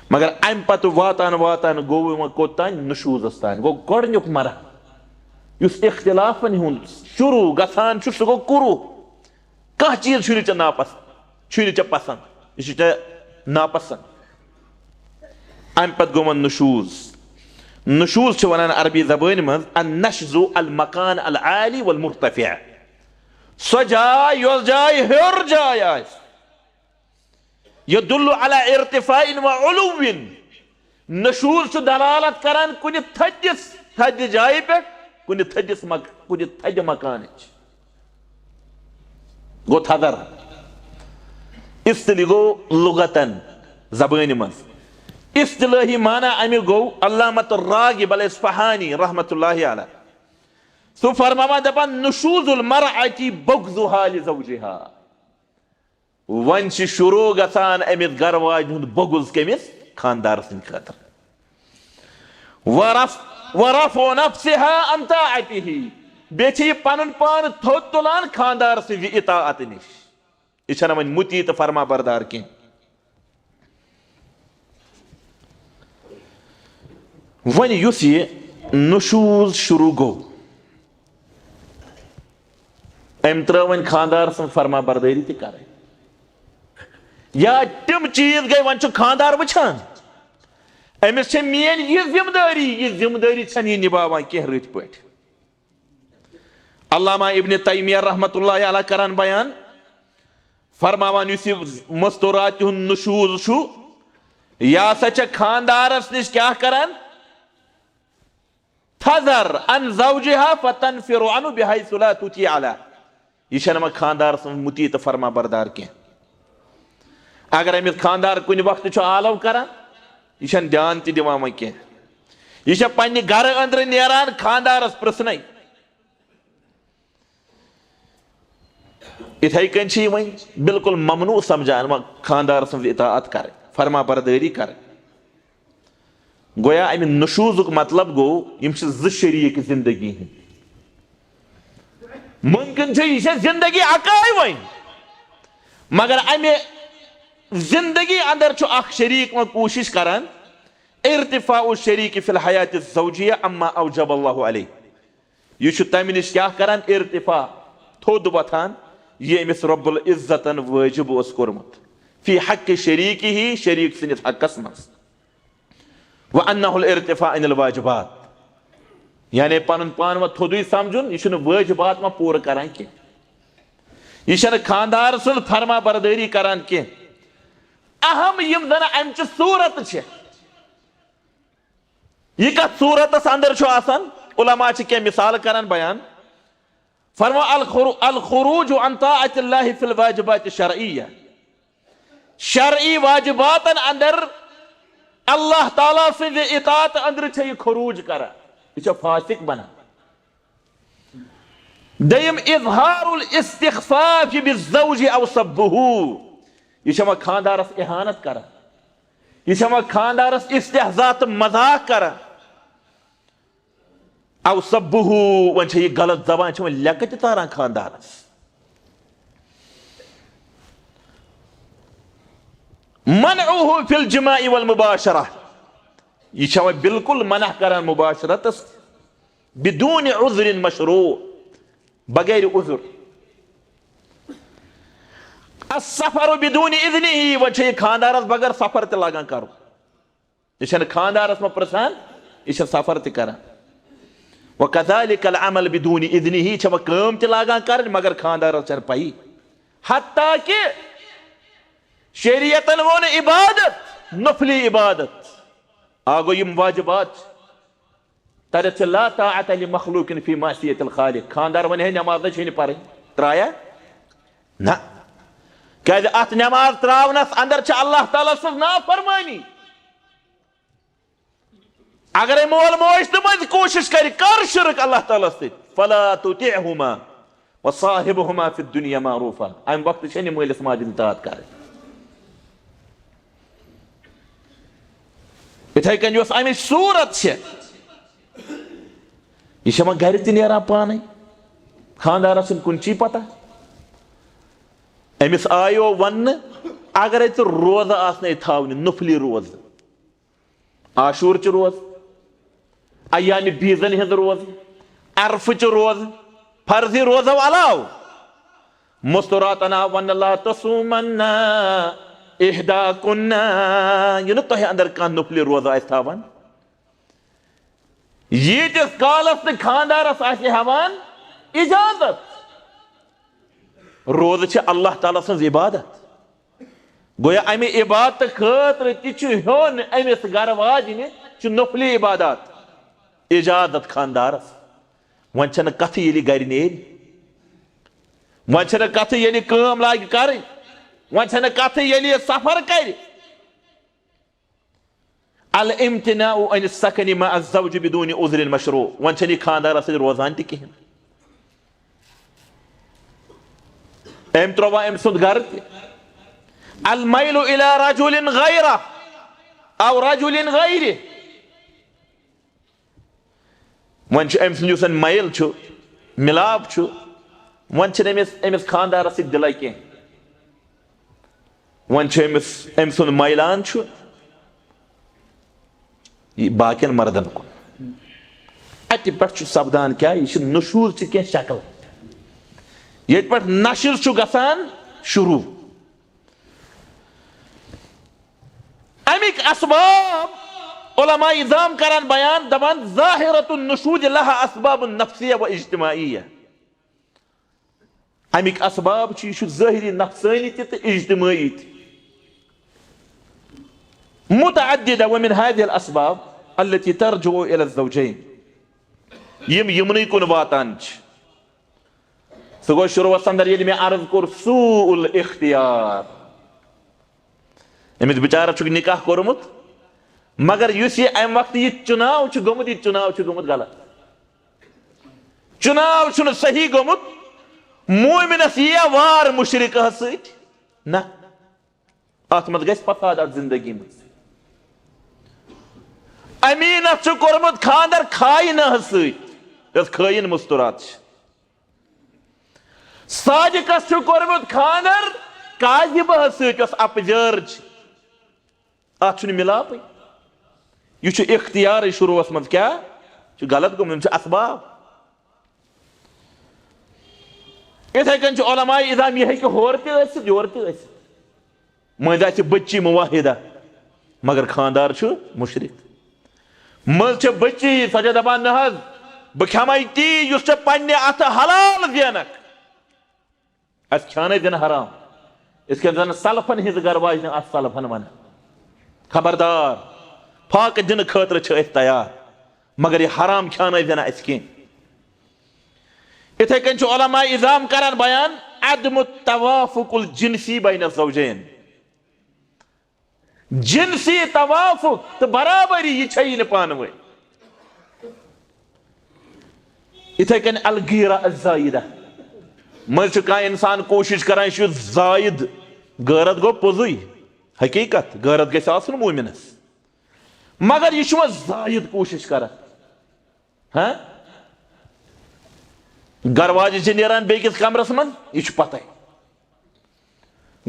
مگر اَمہِ پتہٕ واتان واتان گوٚو وۄنۍ کوٚت تام؟ نشوٗزس تام۔ گوٚو گۄڈٕنیُک مرحلہٕ، یُس اختلافن ہُنٛد شروٗع گژھان چھُ، سُہ گوٚو کُروہ۔ کانٛہہ چیٖز چھُے نہٕ ژےٚ ناپسنٛد، چھُے نہٕ ژےٚ پسنٛد، یہِ چھُے ژےٚ ناپسنٛد۔ اَمہِ پتہٕ گوٚو وۄنۍ نشوٗز۔ نشوٗز چھِ وَنان عربی زبٲنۍ منٛز النشز المکان العالی والمرتفع۔ سۄ جاے یۄس جاے ہیوٚر جاے آسہِ، یدل علی ارتفاع و علو۔ نشوٗز چھُ دلالت کران کُنہِ تھٔدِس، تھدِ جایہِ پٮ۪ٹھ، کُنہِ تھٔدِس مک-، کُنہِ تھدِ مکانٕچ۔ گوٚو تھزر۔ اصطلاح گوٚو لغتن، زبٲنۍ منٛز۔ اصطلٲحی معنی اَمیُک گوٚو، علامت الراغب الاصفہانی رحمت اللہ علیہ، سُہ فرماوان دپان، نشوز المرأة بغضها لزوجها۔ وۄنۍ چھِ شروٗع گژھان أمِس گرٕ واجہِ ہُنٛد بغض کٔمِس؟ خانٛدار سٕنٛدِ خٲطرٕ۔ ورف-، ورفع نفسها عن طاعته۔ بیٚیہِ چھِ یہِ پنُن پان تھوٚد تُلان خانٛدار سٕنٛزِ اطاعت نِش۔ یہِ چھَنہٕ وۄنۍ مُطیع تہٕ فرما بردار کینٛہہ۔ وۄنۍ یُس یہِ نشوٗز شروٗع گوٚو، أمۍ ترٲو وۄنۍ خانٛدار سٕنٛز فرما بردٲری تہِ کرٕنۍ۔ یا تِم چیٖز گٔے، وۄنۍ چھُ خانٛدار وٕچھان، أمِس چھےٚ میٲنۍ یہِ ذمہٕ دٲری، یہِ ذمہٕ دٲری چھَنہٕ یہِ نِباوان کینٛہہ رٕتۍ پٲٹھۍ۔ علامہ ابن تیمیہ رحمت اللہ علیہ کران بیان، فرماوان، یُس یہِ مستورات ہُنٛد نشوٗز چھُ، یہِ ہسا چھےٚ خانٛدارس نِش کیٛاہ کران؟ تھزر عن زوجها فتنفر عنه بحيث لا تطيع له۔ یہِ چھَنہٕ وۄنۍ خانٛدار سٕنٛز مُطیع تہٕ فرما بردار کینٛہہ۔ اگر أمِس خانٛدار کُنہِ وقتہٕ چھُ آلو کران، یہِ چھَنہٕ دیان تہِ دِوان وۄنۍ کینٛہہ۔ یہِ چھےٚ پننہِ گرٕ أنٛدرٕ نیران خانٛدارس پرٛژھنَے۔ یِتھَے کٔنۍ چھِ یہِ وۄنۍ بالکل ممنوع سمجھان وۄنۍ خانٛدار سٕنٛز اطاعت کرٕنۍ، فرما بردٲری کرٕنۍ۔ گویا امہِ نشوٗزُک مطلب گوٚو، یِم چھِ زٕ شریٖک زندگی ہٕنٛدۍ۔ ممکن چھُ یہِ چھےٚ زندگی اکٲے وۄنۍ، مگر امہِ زندگی اندر چھُ اکھ شریٖک وۄنۍ کوٗشش کران ارتفاع الشریٖک فی الحیات الزوجیہ عما اوجب اللہ علیہ۔ یہِ چھُ تمہِ نِش کیٛاہ کران؟ ارتفاع، تھوٚد وۄتھان، یہِ أمِس رب العزتن وٲجب اوس کوٚرمُت فی حق شریٖکہِ، شریٖک سٕنٛدِس حقس منٛز۔ وانہ الارتفاع عن الواجبات، یعنی پنُن پان وۄنۍ تھوٚدُے سمجھُن، یہِ چھُنہٕ وٲجبات وۄنۍ پوٗرٕ کران کینٛہہ، یہِ چھَنہٕ خانٛدار سٕنٛز فرما بردٲری کران کینٛہہ۔ اہم یِم زن امچہِ صورت چھِ، یہِ کتھ صورتس اندر چھُ آسان؟ علماء چھِ کینٛہہ مثال کران بیان۔ فرماو، الخرو-، الخروج عن طاعت اللہ فی الواجبات الشرعیہ۔ شرعی واجباتن اندر اللہ تعالیٰ سٕنٛزِ اطاعت اندر چھےٚ یہِ خروج کران، یہِ چھےٚ فاسق بنان۔ دوٚیِم، اظہار الاستخفاف بالزوج او سبہ، یہِ چھےٚ وۄنۍ خانٛدارس اہانت کران، یہِ چھےٚ وۄنۍ خانٛدارس استہزاء تہٕ مذاق کران۔ او سبہ، وۄنۍ چھےٚ یہِ غلط زبان، چھےٚ وۄنۍ لیٚکہٕ تہِ تاران خانٛدارس۔ منعه فی الجماع والمباشرہ، یہِ چھےٚ وۄنۍ بالکل منع کران مباشرتس، بدون عذر مشروع، بغیر عذر۔ السفر بدون اذنہ، وۄنۍ چھےٚ یہِ خانٛدارس بغٲر سفر تہِ لاگان کرُن۔ یہِ چھَنہٕ خانٛدارس منٛز پرٛژھان، یہِ چھےٚ سفر تہِ کران۔ وکذالک العمل بدون اذنہ، یہِ چھےٚ وۄنۍ کٲم تہِ لاگان کرٕنۍ، مگر خانٛدارس چھَنہٕ پَیی۔ حتیٰ کہ شریعتن ووٚن عبادت، نفلی عبادت، آ گوٚو یِم واجبات چھِ۔ تَتٮ۪تھ چھِ لا طاعت لمخلوق فی معصیت الخالق۔ خانٛدار وَنہِ ہے نٮ۪ماز نہ چھے نہٕ پَرٕنۍ، ترٛایہ؟ نہ۔ کیٛازِ اَتھ نٮ۪ماز ترٛاونَس اندر چھِ اللہ تعالیٰ سٕنٛز نافرمٲنی۔ اگرے مول موج تہِ منٛز کوٗشش کرِ، کر شرک اللہ تعالیٰ سۭتۍ، فلا تطعهما وصاحبهما فی الدنیا معروفا۔ امہِ وقتہٕ چھےٚ نہٕ مٲلِس ماجہِ ہٕنٛز اطاعت کرٕنۍ۔ یِتھَے کٔنۍ یۄس اَمِچ صوٗرت چھِ، یہِ چھےٚ وۄنۍ گَرِ تہِ نیران پانَے، خانٛدارَس چھِنہٕ کُنچی پَتہ۔ أمِس آیو وَننہٕ، اگرَے ژٕ روزٕ آسنَے تھاونہِ، نُفلی روزٕ، عاشوٗر چہِ روزٕ، ایامِ بیٖزَن ہِنٛز روزٕ، عرفہٕ چہِ روزٕ، فرضی روزو علاوٕ، مستوراتن آو وننہٕ، "لا تصومن احداکن"، یہِ نہٕ تۄہہِ اندر کانٛہہ نُفلی روزٕ آسہِ تھاوان۔ ییٖتِس کالس نہٕ خانٛدارس آسہِ ہٮ۪وان اجازت۔ روزٕ چھِ اللہ تعالیٰ سٕنٛز عبادت۔ گویا امہِ عبادتہٕ خٲطرٕ تہِ چھُ ہیوٚن أمِس گرٕ واجنہِ چھُ نفلی عبادت، اجازت خانٛدارس۔ وۄنۍ چھنہٕ کتھٕ ییٚلہِ گرِ نیرِ، وۄنۍ چھنہٕ کتھٕ ییٚلہِ کٲم لاگہِ کرٕنۍ، وۄنۍ چھنہٕ کتھٕ ییٚلہِ یہِ سفر کرِ۔ الامتناع عن السکن مع الزوج بدون عذر مشروع، وۄنۍ چھنہٕ یہِ خانٛدارس سۭتۍ روزان تہِ کِہینۍ۔ أمۍ ترٛوو أمۍ سُنٛد گرٕ تہِ۔ المیل الی رجل غیرہ او رجل غیرہ۔ وۄنۍ چھُ أمۍ سُنٛد یُس زَن مایل چھُ، مِلاپ چھُ، وۄنۍ چھِنہٕ أمِس، أمِس خانٛدارَس سۭتۍ دِلَے کینٛہہ۔ وۄنۍ چھُ أمِس، أمۍ سُنٛد مایلان چھُ یہِ باقین مردن کُن۔ اَتہِ پٮ۪ٹھ چھُ سپدان کیٛاہ؟ یہِ چھِ نشوٗز چہِ کینٛہہ شکل۔ ییٚتہِ پٮ۪ٹھ نشر چھُ گژھان شروع۔ اَمِکۍ اسباب علماء عظام کران بیان، دپان، ظاہرۃ النشوز لہا اسباب نفسیہ و اجتماعیہ۔ اَمِکۍ اسباب چھِ، یہِ چھُ ظٲہری نفسٲنی تہِ تہٕ اجتمٲعی تہِ۔ متعددہ، ومن هذه الاسباب التي ترجع الى الزوجين، یِم یِمنٕے کُن واتان چھِ۔ سُہ گوٚو شروٗعس اندر، ییٚلہِ مےٚ عرض کوٚر سوء الاختیار، أمِس بِچارس چھُکھ نکاح کوٚرمُت، مگر یُس یہِ امہِ وقتہٕ یہِ چُناو چھُ گوٚمُت، یہِ چُناو چھُ گوٚمُت غلط۔ چُناو چھُنہٕ صحیح گوٚمُت۔ مومنس یِیا وار مشرکہس سۭتۍ؟ نہ، اتھ منٛز گژھِ فساد اتھ زندگی منٛز۔ امینس چھُ کوٚرمُت خاندر خاینہس سۭتۍ، یۄس خٲین مستورات چھِ۔ صادقس چھُ کوٚرمُت خاندر کاذبہس سۭتۍ، یۄس اپزٲر چھِ۔ اتھ چھُنہٕ مِلاپٕے۔ یہِ چھُ اختیارٕے شروٗعس منٛز کیٛاہ؟ چھُ غلط گوٚمُت، یِم چھِ اسباب۔ یِتھے کٔنۍ چھُ علماء عظام، یہِ ہیٚکہِ ہورٕ تہِ ٲسِتھ، یورٕ تہِ ٲسِتھ۔ مٔنٛزۍ آسہِ بٔچی موحدہ، مگر خاندار چھُ مشرک۔ مٔنٛزۍ چھِ بٔچی، سۄ چھےٚ دپان، "نہ حظ، بہٕ کھٮ۪مے تی یُس ژےٚ پننہِ اتھٕ حلال زینکھ۔" اسہِ کھیانٲے زِنہٕ حرام۔ یِتھ کٔنۍ زن سلفن ہٕنٛز گرٕ واجنہِ آسہٕ سلفن ونان، خبردار، فاقہٕ دِنہٕ خٲطرٕ چھِ أسۍ تیار، مگر یہِ حرام کھیانٲے زِنہٕ اسہِ کینٛہہ۔ یِتھے کٔنۍ چھُ علماء عظام کران بیان، عدم التوافق الجنسی بین الزوجین۔ جنسی توافق تہٕ برابری، یہِ چھیی نہٕ پانہٕ ؤنۍ۔ یِتھے کٔنۍ الغیرہ الزائدہ۔ مٔنٛزۍ چھُ کانٛہہ انسان کوٗشش کران، یہِ چھُ زائد۔ غٲرت گوٚو پوٚزُے، حقیقت، غٲرت گژھِ آسُن مومنس، مگر یہِ چھُ وۄنۍ زائد کوٗشش کران۔ ہاں؟ گرواجہِ چھِ نیران بیٚکِس کمرس منٛز، یہِ چھُ پتہٕ۔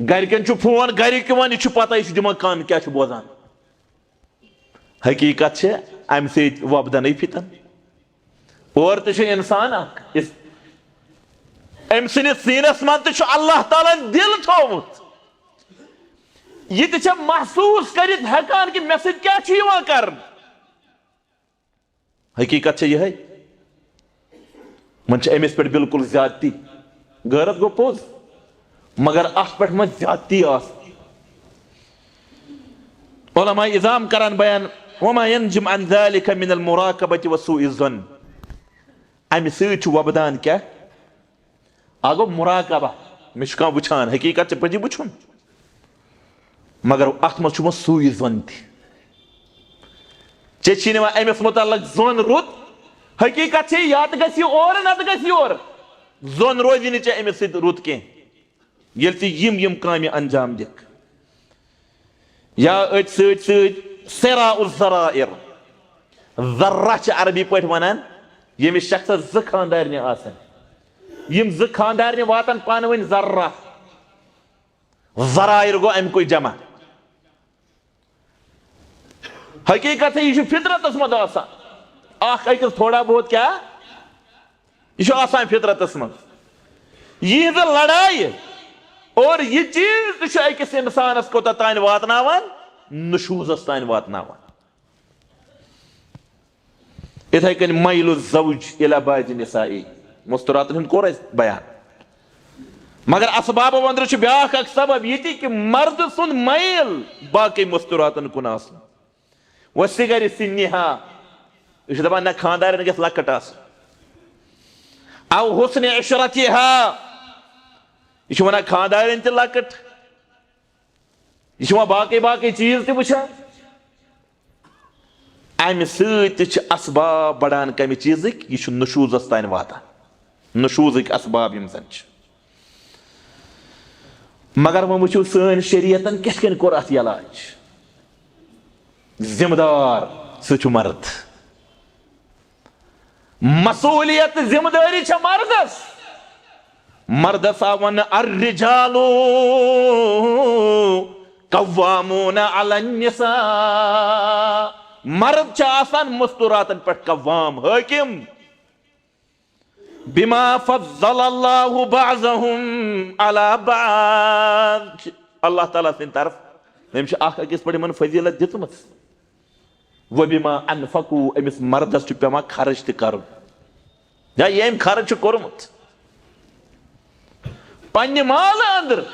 گرِکٮ۪ن چھُ فون، گرِکۍ یِوان، یہِ چھُ پتہ، یہِ چھُ دِوان کن، کیٛاہ چھُ بوزان۔ حقیقت چھِ، امہِ سۭتۍ وۄپدنٕے فتن۔ اورٕ تہِ چھُ انسان اکھ، اس-، أمۍ سٕنٛدِس سیٖنس منٛز تہِ چھُ اللہ تعالیٰ ہن دِل تھوٚومُت۔ یہِ تہِ چھےٚ محسوٗس کٔرِتھ ہٮ۪کان کہِ مےٚ سۭتۍ کیٛاہ چھُ یِوان کرنہٕ۔ حقیقت چھےٚ یِہے۔ وۄنۍ چھِ أمِس پٮ۪ٹھ بالکل زیادتی۔ غٲرت گوٚو پوٚز، مگر اتھ پٮ۪ٹھ ما زیادتی آسہٕ؟ علماء عظام کران بیان، "وما ينجم عن ذلك من المراقبة وسوء الظن"۔ امہِ سۭتۍ چھُ وۄپدان کیٛاہ؟ اکھ گوٚو مراقبہ، مےٚ چھُ کانٛہہ وٕچھان، حقیقت چھِ پٔزی وٕچھُن، مگر اتھ منٛز چھُ وۄنۍ سوٗے زۄن تہِ۔ ژےٚ چھِ نِوان أمِس مُتعلق زۄن رُت، حقیقت چھِ یا تہٕ گژھِ یہِ اورٕ نتہٕ گژھِ یورٕ، زۄن روزِ نہٕ ژےٚ أمِس سۭتۍ رُت کینٛہہ۔ ییٚلہِ ژٕ یِم یِم کامہِ انجام دِکھ، یا أتھۍ سۭتۍ سۭتۍ سراء الذرائر۔ ذرہ چھِ عربی پٲٹھۍ وَنان ییٚمِس شخصس زٕ خانٛدارنہِ آسن، یِم زٕ خانٛدارنہِ واتن پانہٕ ؤنۍ ذرہ۔ ذرائر گوٚو اَمہِ کُے جمع۔ حقیقت ہے، یہِ چھُ فطرتس منٛز آسان۔ اکھ أکِس تھوڑا بہت کیٛاہ؟ یہِ چھُ آسان فطرتس منٛز۔ یِہنٛزٕ لڑایہِ اور یہِ چیٖز تہِ چھُ أکِس اِنسانس کوٚتاہ تام واتناوان؟ نشوٗزس تام واتناوان۔ یِتھے کٔنۍ میل الزوج الی بعض نسائی، مستوراتن ہُنٛد کوٚر اَسہِ بیان۔ مگر اسبابو أنٛدرٕ چھُ بیٛاکھ اکھ سبب یہِ تہِ کہِ مردٕ سُنٛد میل باقٕے مستوراتن کُن آسُن۔ وصغر سنہا، یہِ چھُ دپان نہ، خانٛدارِنۍ گژھِ لۄکٕٹ آسٕنۍ۔ او حسن عشرتہا، یہِ چھُ ونان خانٛدارِنۍ تہِ لۄکٕٹ، یہِ چھُ وۄنۍ باقٕے باقٕے چیٖز تہِ وٕچھان۔ امہِ سۭتۍ تہِ چھِ اسباب بڑان کمہِ چیٖزٕکۍ؟ یہِ چھُ نشوٗزس تام واتان، نشوٗزٕکۍ اسباب یِم زن چھِ۔ مگر وۄنۍ وٕچھِو سٲنۍ شریعتن کِتھ کٔنۍ کوٚر اتھ علاج۔ ذمہٕ دار سُہ چھُ مرد۔ مسئولیت، ذمہ دٲری چھےٚ مردس۔ مردس آو وننہٕ، الرجال قوامون علی النساء۔ مرد چھِ آسان مستوراتن پٮ۪ٹھ قوام، حٲکِم۔ بما فضل اللہ بعضهم علی بعض۔ اللہ تعالیٰ سٕنٛدِ طرف، أمۍ چھِ اکھ أکِس پٮ۪ٹھ یِمن فضیلت دِژمٕژ۔ وبما انفقوا، أمِس مردس چھُ پٮ۪وان خرٕچ تہِ کرُن۔ یا ییٚمۍ خرٕچ چھُ کوٚرمُت پننہِ مالہٕ أنٛدرٕ۔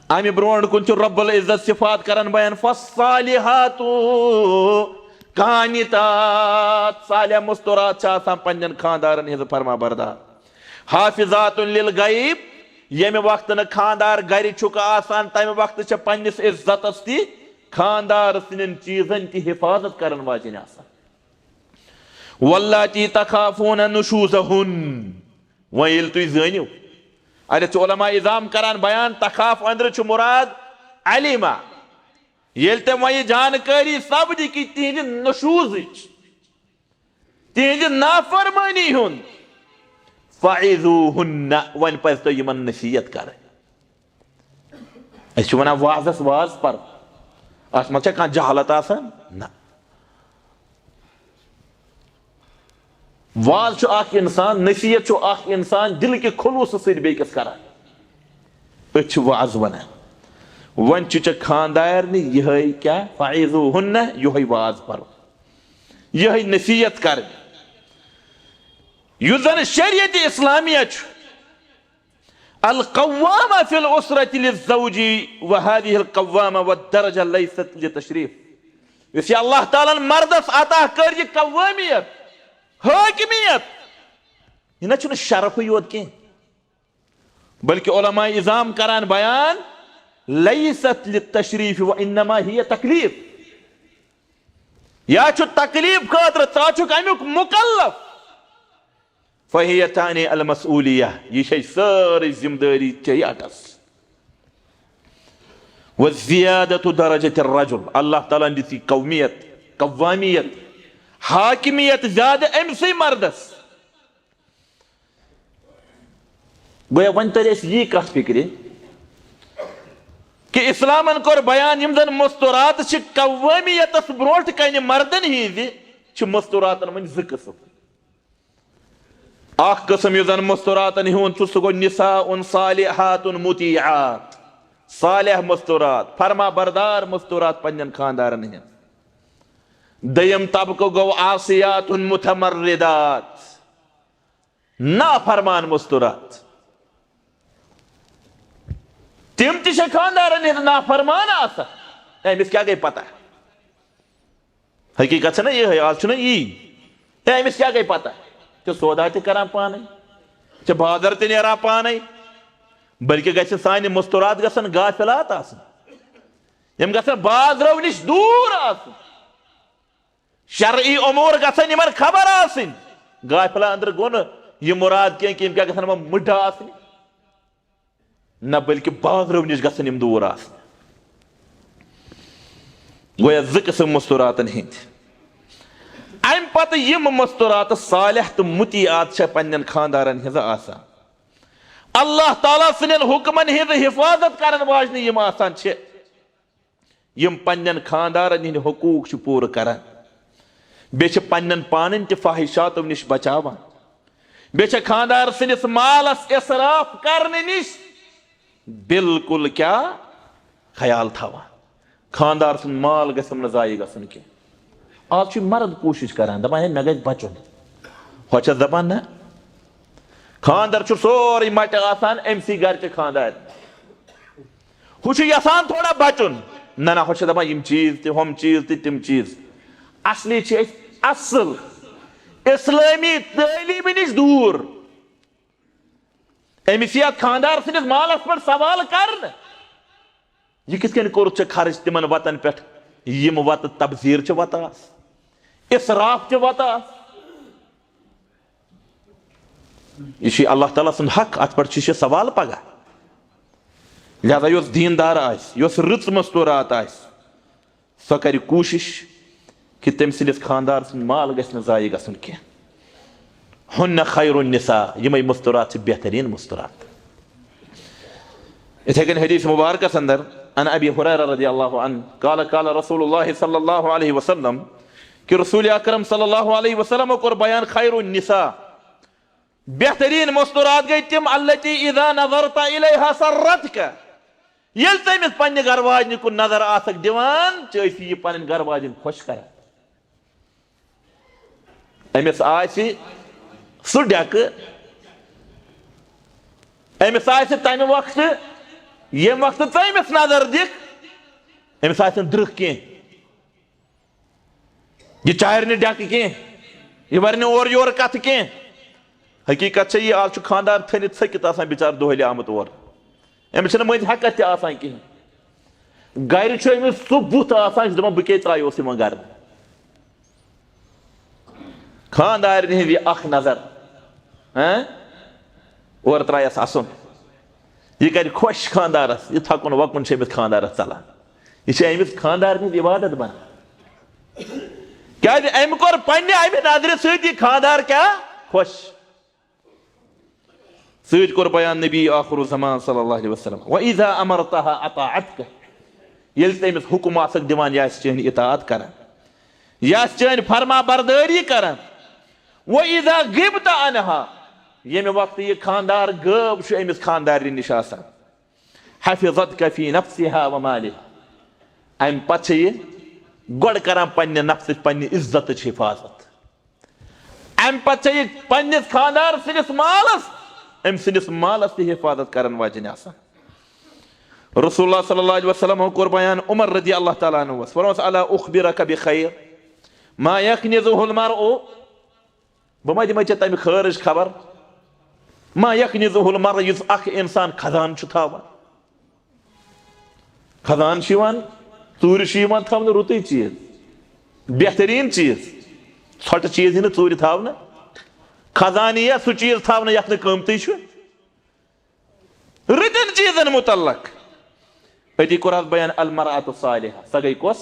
امہِ برونٛٹھ کُن چھُ رب العزت صفات کران بیان، فالصالحات قانتات، صالح مستورات چھِ آسان پننٮ۪ن خاندارن ہٕنٛز فرما بردار۔ حافظات للغیب، ییٚمہِ وقتہٕ نہٕ خاندار گرِ چھُکھ آسان، تمہِ وقتہٕ چھِ پننِس عزتس تہِ، خاندار سٕنٛدٮ۪ن چیٖزن تہِ حفاظت کرن واجیٚنۍ آسان۔ واللاتی تخافون نشوزہن۔ وۄنۍ ییٚلہِ تُہۍ زٲنِو، اَتٮ۪تھ چھُ علماء عظام کران بیان، تخاف أنٛدرٕ چھُ مُراد علمہ۔ ییٚلہِ تٔمۍ وۄنۍ یہِ جانکٲری سپدِ کہِ تِہنٛدِ نشوزٕچ، تِہنٛزِ نافرمٲنی ہُنٛد، فعظوہن، وۄنۍ پزِ تۄہہِ یِمن نصیحت کرٕنۍ۔ أسۍ چھِ ونان وازس واز پر، اتھ منٛز چھا کانٛہہ جہالت آسان؟ نہ۔ واز چھُ اکھ انسان، نصیحت چھُ اکھ انسان دل کہِ خلوصہٕ سۭتۍ بیٚکِس کران۔ أسۍ چھِ واز ونان۔ وۄنۍ چھُ ژےٚ خاندارنہِ یِہوٚے کیٛاہ؟ فعظوہن، یِہوٚے واز پرُن، یِہوٚے نصیحت کرٕنۍ۔ یُس زن شریعت اسلامیہ چھُ، القوامہ فی الاسرۃ للزوج، وهذه القوامہ والدرجہ لیست لتشریف۔ یُس یہِ اللہ تعالیٰ ہن مردس عطا کٔر، یہِ قوٲمیت، حٲکمیت، یہِ نہ چھُنہٕ شرفٕے یوت کینٛہہ، بلکہ علماء عظام کران بیان، لیست للتشریف وانما هي تکلیف۔ یا چھُ تکلیف خٲطرٕ، ژٕ چھُکھ امیُک مکلف۔ فہی تعنی المسئولیہ، یہِ چھے سٲرٕے ذمہٕ دٲری چے اٹس۔ وزیادت درجت الرجل، اللہ تعالیٰ ہن دِژ یہِ قومیت، قوامیت، حاکمیت زیادٕ أمۍ سٕے مردس۔ گویا وۄنۍ ترِ اَسہِ یی کتھ فکرِ کہِ اسلامن کوٚر بیان، یِم زن مستورات چھِ قوٲمیتس برونٛٹھ کنہِ مردن ہٕنٛزِ، چھِ مستوراتن وۄنۍ زٕ قٕسم۔ اکھ قٕسم یُس زن مستوراتن ہُنٛد چھُ، سُہ گوٚو نساء صالحات مطیعات، صالح مستورات، فرما بردار مستورات پننٮ۪ن خاندارن ہٕنٛز۔ دوٚیِم طبقہٕ گوٚو عاصیات متمردات، نافرمان مستورات۔ تِم تہِ چھِ خاندارن ہٕنٛز نافرمان آسان۔ ہے، أمِس کیٛاہ گٔے پتہ؟ حقیقت چھےٚ نہ یِہے، آز چھُنہ یی۔ ہے، أمِس کیٛاہ گٔے پتہ؟ ژےٚ سودا تہِ کران پانے، ژےٚ بازر تہِ نیران پانے، بلکہِ گژھِ سانہِ مستورات گژھن غافلات آسٕنۍ، یِم گژھن بازرو نِش دوٗر آسٕنۍ، شرعی امور گژھن یِمن خبر آسٕنۍ۔ غافلہ أنٛدرٕ گوٚو نہٕ یہِ مُراد کینٛہہ کہِ یِم کیٛاہ گژھن وۄنۍ مُڈٕ آسٕنۍ۔ نہ، بلکہ بازرو نِش گژھن یِم دوٗر آسٕنۍ۔ گویا زٕ قٕسم مستوراتن ہٕنٛدۍ۔ امہِ پتہٕ یِم مستورات صالح تہٕ مطیعات چھےٚ پننٮ۪ن خاندارن ہٕنٛزٕ آسان، اللہ تعالیٰ سٕنٛدٮ۪ن حُکمن ہٕنٛز حفاظت کرن واجنہِ یِم آسان چھِ، یِم پننٮ۪ن خاندارن ہٕنٛدۍ حقوٗق چھِ پوٗرٕ کران، بیٚیہِ چھِ پننٮ۪ن پانن تہِ فاحشاتو نِش بچاوان، بیٚیہِ چھِ خاندار سٕنٛدِس مالس اِسراف کرنہٕ نِش بالکل کیٛاہ خیال تھاوان؟ خاندار سُنٛد مال گژھٮ۪م نہٕ ضایع گژھُن کینٛہہ۔ آز چھُ مرد کوٗشِش کران، دپان، "ہے، مےٚ گژھِ بچُن۔" ہۄ چھس دپان، نہ، خاندر چھُ سورُے مٹہِ آسان أمسٕے گرِ چہِ خاندارِ۔ ہُہ چھُ یژھان تھوڑا بچُن۔ نہ، نہ، ہۄ چھِ دپان، یِم چیٖز تہِ، ہُم چیٖز تہِ، تِم چیٖز۔ اصلی چھِ أسۍ اصل اسلٲمی تعلیٖمہِ نِش دوٗر۔ أمِس یِیہِ اَتھ خانٛدار سٕنٛدِس مالس پٮ۪ٹھ سوال کرنہٕ، یہِ کِتھ کٔنۍ کوٚرُتھ ژےٚ خرٕچ تِمن وتن پٮ۪ٹھ، یِم وتہٕ تبذیر چہِ وتہٕ آسہٕ، اسراف چہِ وتہٕ آسہٕ؟ یہِ چھُ اللہ تعالیٰ سُنٛد حق، اتھ پٮ۪ٹھ چھُ یہِ سوال پگاہ۔ لہذا یۄس دیندار آسہِ، یۄس رٕژ مستورات آسہِ، سۄ کرِ کوٗشِش کہِ تٔمۍ سٕنٛدِس خانٛدار سُنٛد مال گژھِ نہٕ ضایع گژھُن کینٛہہ۔ ہُنَّ خَیْرُ النِّسَاءِ، یِمَے مستورات چھِ بہتریٖن مستورات۔ یِتھَے کٔنۍ حدیث مبارکس اندر، عن ابی ہریرہ رضی اللہ عنہ قال، قال رسول اللہ صلی اللہ علیہ وسلم، کہ رسول اکرم صلی اللہ علیہ وسلم کوٚر بیان، خیر النساء، بہترین مستورات گٔے تِم، التی اذا نظرت الیہا سرتک، ییٚلہِ ژٕ أمِس پننہِ گرٕ واجنہِ کُن نظر آسکھ دِوان، ژےٚ ٲسی یہِ پنٕنۍ گرٕ واجِنۍ خۄش کران۔ أمِس آسہِ سُہ ڈٮ۪کہٕ، أمِس آسہِ تمہِ وقتہٕ، ییٚمہِ وقتہٕ ژٕ أمِس نظر دِکھ، أمِس آسہِ نہٕ درٕکھ کینٛہہ۔ یہِ چارِ نہٕ ڈٮ۪کہٕ کینٛہہ، یہِ ورِ نہٕ اورٕ یورٕ کتھٕ کینٛہہ۔ حقیقت چھےٚ یہِ، آز چھُ خانٛدار تھٔنِتھ ژھٔکِتھ آسان بِچارٕ دۄہلہِ آمُت اورٕ۔ أمِس چھَنہٕ مٔنٛزۍ ہٮ۪کتھ تہِ آسان کِہیٖنۍ۔ گرِ چھُ أمِس سُہ بُتھ آسان، یہِ چھُ دَپان، "بہٕ کیٛازِ ترٛایوس یِمن گرٕ؟" خانٛدارنہِ ہٕنٛز یہِ اکھ نظر، ہاں، اورٕ ترٛایَس اَسُن۔ یہِ کرِ خۄش خانٛدارس، یہِ تھکُن وکُن چھُ أمِس خانٛدارس ژلان۔ یہِ چھِ أمِس خانٛدارنہِ ہٕنٛز عبادت بنان۔ کیٛازِ؟ أمۍ کوٚر پننہِ اَمہِ نظرِ سۭتۍ یہِ خانٛدار کیٛاہ؟ خۄش۔ سۭتۍ کوٚر بیان نبی آخر الزمان صلی اللہ علیہ وسلم، "وَإِذَا أَمَرْتَهَا أَطَاعَتْكَ"، ییٚلہِ ژٕ أمِس حُکُم آسکھ دِوان، یہِ آسہِ چٲنۍ اطاعت کران، یہِ آسہِ چٲنۍ فرما بردٲری کران۔ "وَإِذَا غِبْتَ عَنْهَا"، ییٚمہِ وقتہٕ یہِ خانٛدار غٲب چھُ أمِس خانٛدارنہِ نِش آسان، "حَفِظَتْكَ فِي نَفْسِهَا وَمَالِهَا"، اَمہِ پتہٕ چھِ یہِ گۄڈٕ کران پننہِ نفسٕچ، پننہِ عزتٕچ حفاظت۔ امہِ پتہٕ چھےٚ یہِ پننِس خانٛدار سٕنٛدِس مالس، أمۍ سٕنٛدِس مالس تہِ حفاظت کرن واجیٚنۍ آسان۔ رسول اللہ صلی اللہ علیہ وسلم کوٚر بیان عمر رضی اللہ تعالیٰ عنہس، فرموس، "الا اخبرک بخیر ما یکنزہ المرء"، بہٕ ما دِمے ژےٚ تمہِ خٲرٕچ خبر، ما یکنزہ المرء، یُس اکھ انسان خزانہٕ چھُ تھاوان۔ خزانہٕ چھُ یِوان، ژوٗرِ چھُ یِوان تھاونہٕ رُتُے چیٖز، بہتریٖن چیٖز۔ ژھۄٹہٕ چیٖز یی نہٕ ژوٗرِ تھاونہٕ۔ خزانہٕ یِیہِ سُہ چیٖز تھاونہٕ یَتھ نہٕ قۭمتٕے چھُ۔ رٕتٮ۪ن چیٖزن مُتعلق۔ أتی کوٚر اَتھ بیان المرأة الصالحة۔ سۄ گٔے کۄس؟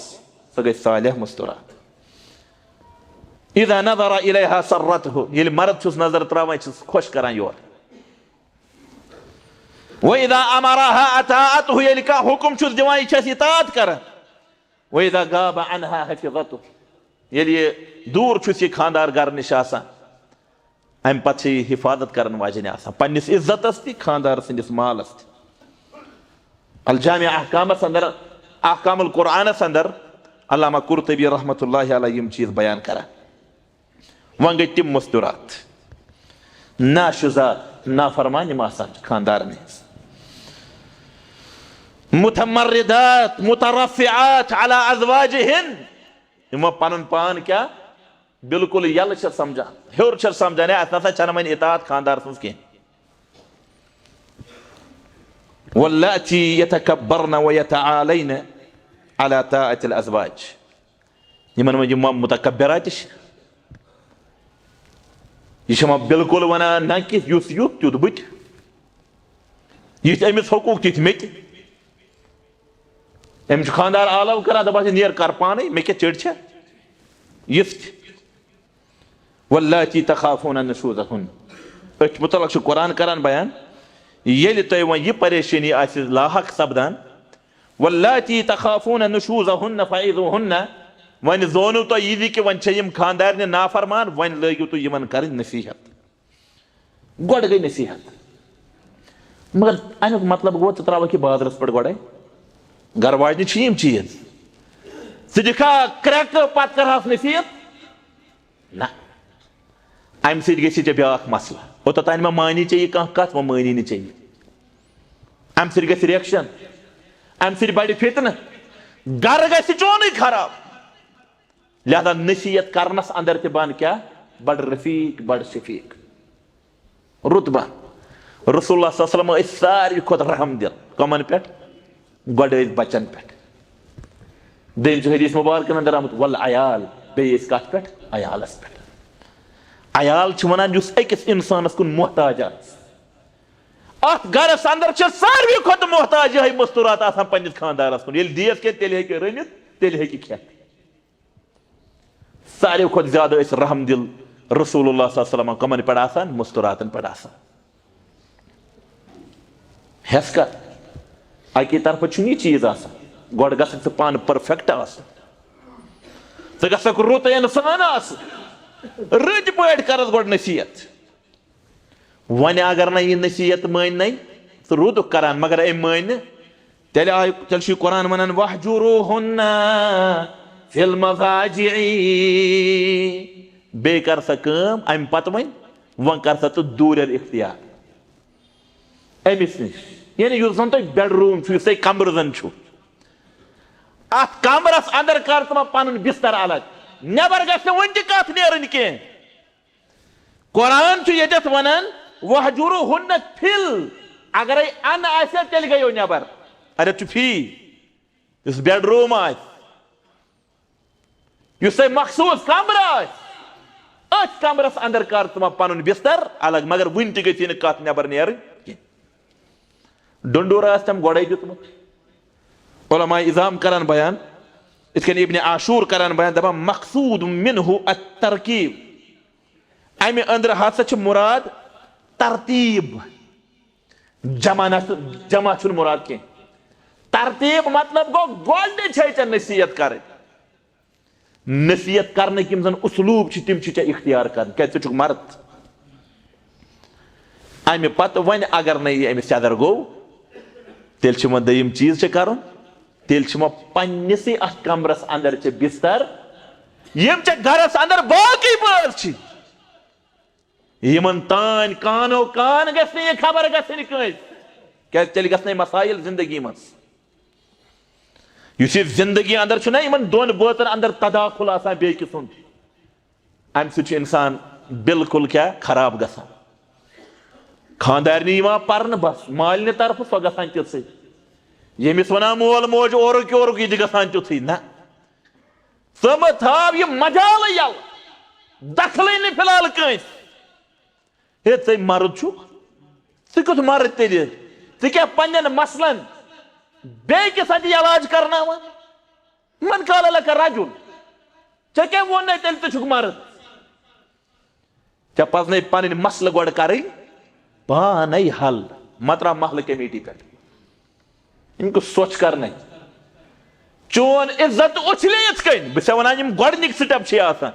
سۄ گٔے صالح مستورات۔ اذا نظر الیہا سرتہ۔ ییٚلہِ مرد چھُس نظر تراوان، چھُس خۄش کران یورٕ۔ وَإِذَا أَمَرَهَا أَطَاعَتْهُ، ییٚلہِ کانٛہہ حُکُم چھُس دِوان، یہِ چھَس اطاعت کران۔ وَإِذَا غَابَ عَنْهَا حَفِظَتْهُ، ییٚلہِ یہِ دوٗر چھُس یہِ خانٛدار گرٕ نِش آسان، اَمہِ پتہٕ چھِ یہِ حِفاظت کرن واجیٚنۍ آسان، پننِس عزتس تہِ، خانٛدار سٕنٛدِس مالس تہِ۔ الجامع احکامس اندر، احکام القرآنس اندر، علامہ قرطبی رحمتہ اللہ علیہ یِم چیٖز بیان کران۔ وۄنۍ گٔے تِم مستورات، ناشُزات، نافرمان یِم آسان چھِ خانٛدارن ہٕنٛز۔ متمردات، مترفعات علی ازواجہن، یِم پنُن پان کیٛاہ بالکل یلہٕ چھِ سمجھان، ہیوٚر چھِ سمجھان، ہے، اتھ نسا چھنہٕ وۄنۍ اطاعت خانٛدار سٕنٛز کینٛہہ۔ واللاتی یتکبرن ویتعالین علی طاعة الازواج۔ یِمن منٛز یِم متکبرات تہِ چھِ۔ یہِ چھِ یِمن بالکل وَنان، نہ کہِ یُس یُتھ تیُتھ بہٕ تہِ۔ یِتھۍ أمِس حقوٗق تِتھۍ مےٚ تہِ۔ أمِس چھُ خانٛدار آلو کران، دَپان چھِ، "نیر کر پانے، مےٚ کیٛاہ چِڑ چھےٚ؟" یِژھ تہِ۔ "واللاتی تخافون نشوزہن"۔ أتھۍ مُتعلق چھُ قرآن کران بیان، ییٚلہِ تۄہہِ وۄنۍ یہِ پریشٲنی آسہِ لاحق سپدان، "واللاتی تخافون نشوزہن فعظوہن"، وۄنۍ زونوٕ تۄہہِ یہِ زِ کہِ وۄنۍ چھےٚ یِم خانٛدارنہِ نافرمان، وۄنۍ لٲگِو تُہۍ یِمن کرٕنۍ نصیحت۔ گۄڈٕ گٔے نصیحت۔ مگر اَمیُک مطلب گوٚو، ژٕ ترٛاوَکھ یہِ بازرَس پٮ۪ٹھ گۄڈَے؟ گَرٕ واجنہِ چھِ یِم چیٖز۔ ژٕ دِکھا کرٛٮ۪کہٕ، پَتہٕ کَرہَس نصیحت؟ نہ۔ اَمہِ سۭتۍ گژھِ ژےٚ بیٛاکھ مسلہٕ۔ اوٚتَتھ تانۍ ما مانی ژےٚ یہِ کانٛہہ کَتھ، وۄنۍ مٲنی نہٕ ژےٚ یہِ۔ اَمہِ سۭتۍ گژھِ reaction، اَمہِ سۭتۍ بَڑِ فتنہٕ، گَرٕ گژھِ چونُے خراب۔ لہذا نصیحت کرنس اندر تہِ بن کیا؟ بڑ رفیق، بڑ شفیق، رُت بن۔ رسول اللہ صلی اللہ علیہ وسلم ٲسۍ ساروی کھۄتہٕ رحم دل۔ کمن پٮ۪ٹھ؟ گۄڈٕ ٲسۍ بچن پٮ۪ٹھ۔ دوٚیِم چھُ حدیث مبارکن اندر آمُت، "والعیال"، بیٚیہِ ٲسۍ کتھ پٮ۪ٹھ؟ عیالس پٮ۪ٹھ۔ عیال چھِ ونان یُس أکِس انسانس کُن محتاج آسہِ۔ اتھ گرس اندر چھِ ساروی کھۄتہٕ محتاج یِہوٚے مستورات آسان پننِس خاندارس کُن۔ ییٚلہِ دِیَس کھٮ۪تھ، تیٚلہِ ہیٚکہِ رٔنِتھ، تیٚلہِ ہیٚکہِ کھٮ۪تھ۔ ساروی کھۄتہٕ زیادٕ ٲسۍ رحم دل رسول اللہ صلی اللہ علیہ وسلم کمن پٮ۪ٹھ آسان؟ مستوراتن پٮ۪ٹھ آسان۔ ہٮ۪س کر، اکی طرفہٕ چھُنہٕ یہِ چیٖز آسان۔ گۄڈٕ گژھکھ ژٕ پانہٕ perfect آسُن، ژٕ گژھکھ رُت انسان آسُن، رٕتۍ پٲٹھۍ کرس گۄڈٕ نصیحت۔ وۄنۍ اگر نہ یہِ نصیحت مٲنۍ نَے، ژٕ روٗدُکھ کران، مگر أمۍ مٲنۍ نہٕ، تیٚلہِ آے، تیٚلہِ چھُ یہِ قرآن وَنان، "واہجروہن فی المضاجع"۔ بیٚیہِ کر سا کٲم، اَمہِ پتہٕ وۄنۍ، وۄنۍ کر سا ژٕ دوٗرٮ۪ر اختیار أمِس نِش۔ یعنی یُس زن تۄہہِ bedroom چھُ، یُس تۄہہِ کمرٕ زن چھُ، اتھ کمرس اندر کر ژٕ ما پنُن بستر الگ، نٮ۪بر گژھِ نہٕ وُنہِ تہِ کتھ نیرٕنۍ کینٛہہ۔ قرآن چھُ ییٚتٮ۪تھ ونان، "واہجروہن فی ال-"، اگرے ان آسہِ ہا، تیٚلہِ گٔیو نٮ۪بر۔ اتٮ۪تھ چھُ فی، یُس bedroom آسہِ، یُس تۄہہِ مخصوص کمرٕ آسہِ، أتھۍ کمرس اندر کر ژٕ ما پنُن بستر الگ، مگر وُنہِ تہِ گژھِ نہٕ کتھ نٮ۪بر نیرٕنۍ کینٛہہ۔ ڈنڈور آسہِ تٔمۍ گۄڈے دیُتمُت۔ علماء عظام کران بیان، یِتھ کٔنۍ ابن عاشور کران بیان، دپان، "مقصود منہ الترکیب"۔ امہِ أنٛدرٕ ہسا چھِ مراد ترتیب۔ جمع نہ، جمع چھُنہٕ مراد کینٛہہ۔ ترتیب مطلب گوٚو، گۄڈٕ چھے ژےٚ نصیحت کرٕنۍ۔ نصیحت کرنٕکۍ یِم زن اسلوب چھِ، تِم چھِ ژےٚ اختیار کرٕنۍ، کیازِ ژٕ چھُکھ مرد۔ امہِ پتہٕ وۄنۍ اگر نہٕ یہِ أمِس ژےٚ اندر گوٚو، تیٚلہِ چھُ وۄنۍ دوٚیِم چیٖز ژےٚ کرُن، تیٚلہِ چھُ وۄنۍ پننِسٕے اتھ کمرس اندر ژےٚ بستر، یِم ژےٚ گرس اندر باقٕے بٲژ چھِ، یِمن تانۍ کانو کان گژھِ نہٕ یہِ خبر گژھٕنۍ کٲنٛسہِ، کیازِ تیٚلہِ گژھنَے مسائل زندگی منٛز۔ یُس یہِ زندگی اندر چھُنہ یِمن دۄن بٲژن اندر تداخل آسان بیٚیہِ کہِ سُنٛد، امہِ سۭتۍ چھُ انسان بالکل کیٛاہ خراب گژھان۔ خاندارنہِ یِوان پرنہٕ بس، مالنہِ طرفہٕ سۄ گژھان تِژھٕے۔ ییٚمِس ونان مول موج اورُک یورُک، یہِ تہِ گژھان تیُتھُے۔ نہ، ژٕ مہ تھاو یہِ مجالٕے یَلہٕ، دخلٕے نہٕ فی الحال کٲنٛسہِ۔ ہے، ژے مرد چھُکھ، ژٕ کیُتھ مرد تیٚلہِ؟ ژٕ کیٛاہ پننٮ۪ن مسلن بیٚیہِ کِس اَتہِ علاج کرناوان؟ من قال لک رجل، ژےٚ کیٛاہ ووٚن نَے تیٚلہِ ژٕ چھُکھ مرد؟ ژےٚ پزنَے پنٕنۍ مسلہٕ گۄڈٕ کرٕنۍ پانے حل، مہ ترٛاو محلہٕ کمیٹی پٮ۪ٹھ۔ یِم کُس سۄچھ کرنَے؟ چون عزت اُچھلے یِتھ کٔنۍ۔ بہٕ چھَسے وَنان، یِم گۄڈٕنِکۍ step چھِ آسان۔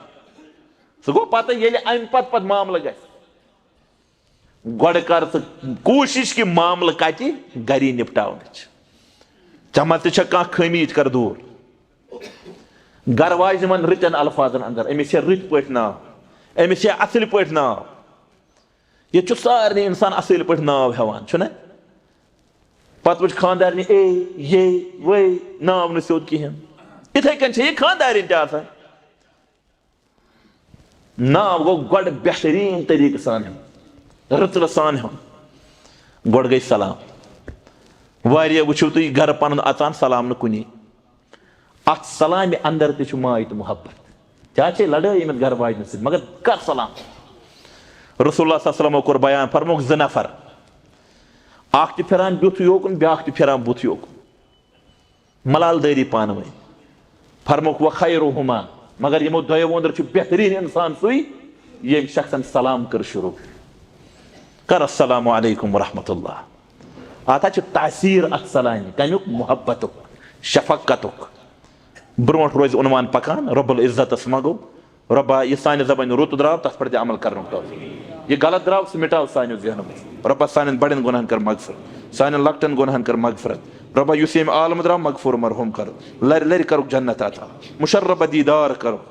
سُہ گوٚو پتہٕ، ییٚلہِ اَمہِ پتہٕ پتہٕ معاملہٕ گژھِ۔ گۄڈٕ کر ژٕ کوٗشِش کہِ معاملہٕ کَتہِ گَری نِپٹاونٕچ۔ ژےٚ منٛز تہِ چھےٚ کانٛہہ خٲمی، یہِ تہِ کر دوٗر۔ گَرٕ واجہِ یِمن رٕتٮ۪ن الفاظن اندر، أمِس چھےٚ رٕتۍ پٲٹھۍ ناو، أمِس چھےٚ اَصٕل پٲٹھۍ ناو۔ ییٚتہِ چھُ سارنٕے اِنسان اَصٕل پٲٹھۍ ناو ہٮ۪وان، چھُنہ؟ پتہٕ وٕچھ خاندارنہِ اے، یے، وے، ناو نہٕ سیوٚد کِہیٖنۍ۔ یِتھَے کٔنۍ چھےٚ یہِ خاندارِنۍ تہِ آسان۔ ناو گوٚو گۄڈٕ بہتریٖن طریٖقہٕ سان ہیوٚن، رٕژٕ رٕژ سان ہیوٚن۔ گۄڈٕ گٔے سلام۔ واریاہ وٕچھِو تُہۍ گرٕ پنُن اژان، سلام نہٕ کُنی۔ اتھ سلامہِ اندر تہِ چھُ ماے تہٕ محبت۔ کیٛاہ چھے لڑٲے أمِس گرٕ واجنہِ سۭتۍ؟ مگر کر سلام۔ رسول اللہ صلی اللہ علیہ وسلمو کوٚر بیان، فرمووُکھ زٕ نفر، اکھ تہِ پھران بیُتھ یوکُن، بیاکھ تہِ پھران بُتھ یوکُن۔ ملال دٲری پانہٕ ؤنۍ۔ فرموکھ، "وخیرہما"، مگر یِمو دۄیو اندر چھُ بہتریٖن انسان سُے، ییٚمۍ شخصن سلام کٔر شروع۔ کر السلام علیکم ورحمۃ اللہ۔ اتھ ہا چھِ تاثیر اتھ سلامہِ، کمیُک؟ محبتُک، شفقتُک۔ برونٛٹھ روزِ عنوان پکان، رب العزتس منٛگو، رۄبا، یہِ سانہِ زبٲنۍ رُت درٛاو، تَتھ پٮ۪ٹھ دِ عمل کرنُک توفیٖق۔ یہِ غلط درٛاو، سُہ مِٹاو سانیو ذہنو منٛز۔ رۄبا، سانٮ۪ن بڑٮ۪ن گۄناہن کر مغفرت، سانٮ۪ن لۄکٹٮ۪ن گۄناہن کر مغفرت۔ رۄبا، یُس ییٚمہِ عالمہٕ درٛاو، مغفور مرحوم کر، لرِ لرِ کرُکھ جنت عطا، مُشرف دیٖدار کرُکھ۔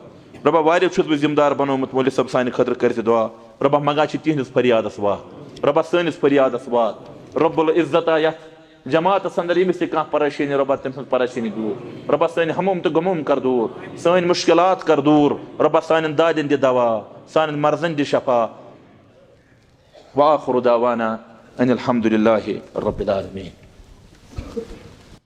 رۄبا، واریاہ چھُس بہٕ ذمہٕ دار بنومُت، مولوی صٲب، سانہِ خٲطرٕ کٔرۍ زِ دعا۔ رۄبا، منٛگان چھِ تِہنٛدِس فریادس واکھ۔ رۄبا، سٲنِس فریادس وات۔ رب العزت آ یتھ جماعتس اندر ییٚمِس تہِ کانٛہہ پریشٲنی، رۄبا، تٔمۍ سٕنٛز پریشٲنی دوٗر۔ رۄبا، سٲنۍ ہموم تہٕ غموم کر دوٗر، سٲنۍ مُشکلات کر دوٗر۔ رۄبا، سانٮ۪ن دادٮ۪ن دِ دوا، سانٮ۪ن مرضن دِ شفا۔ وآخر دعوانا ان الحمد للہ رب العالمین۔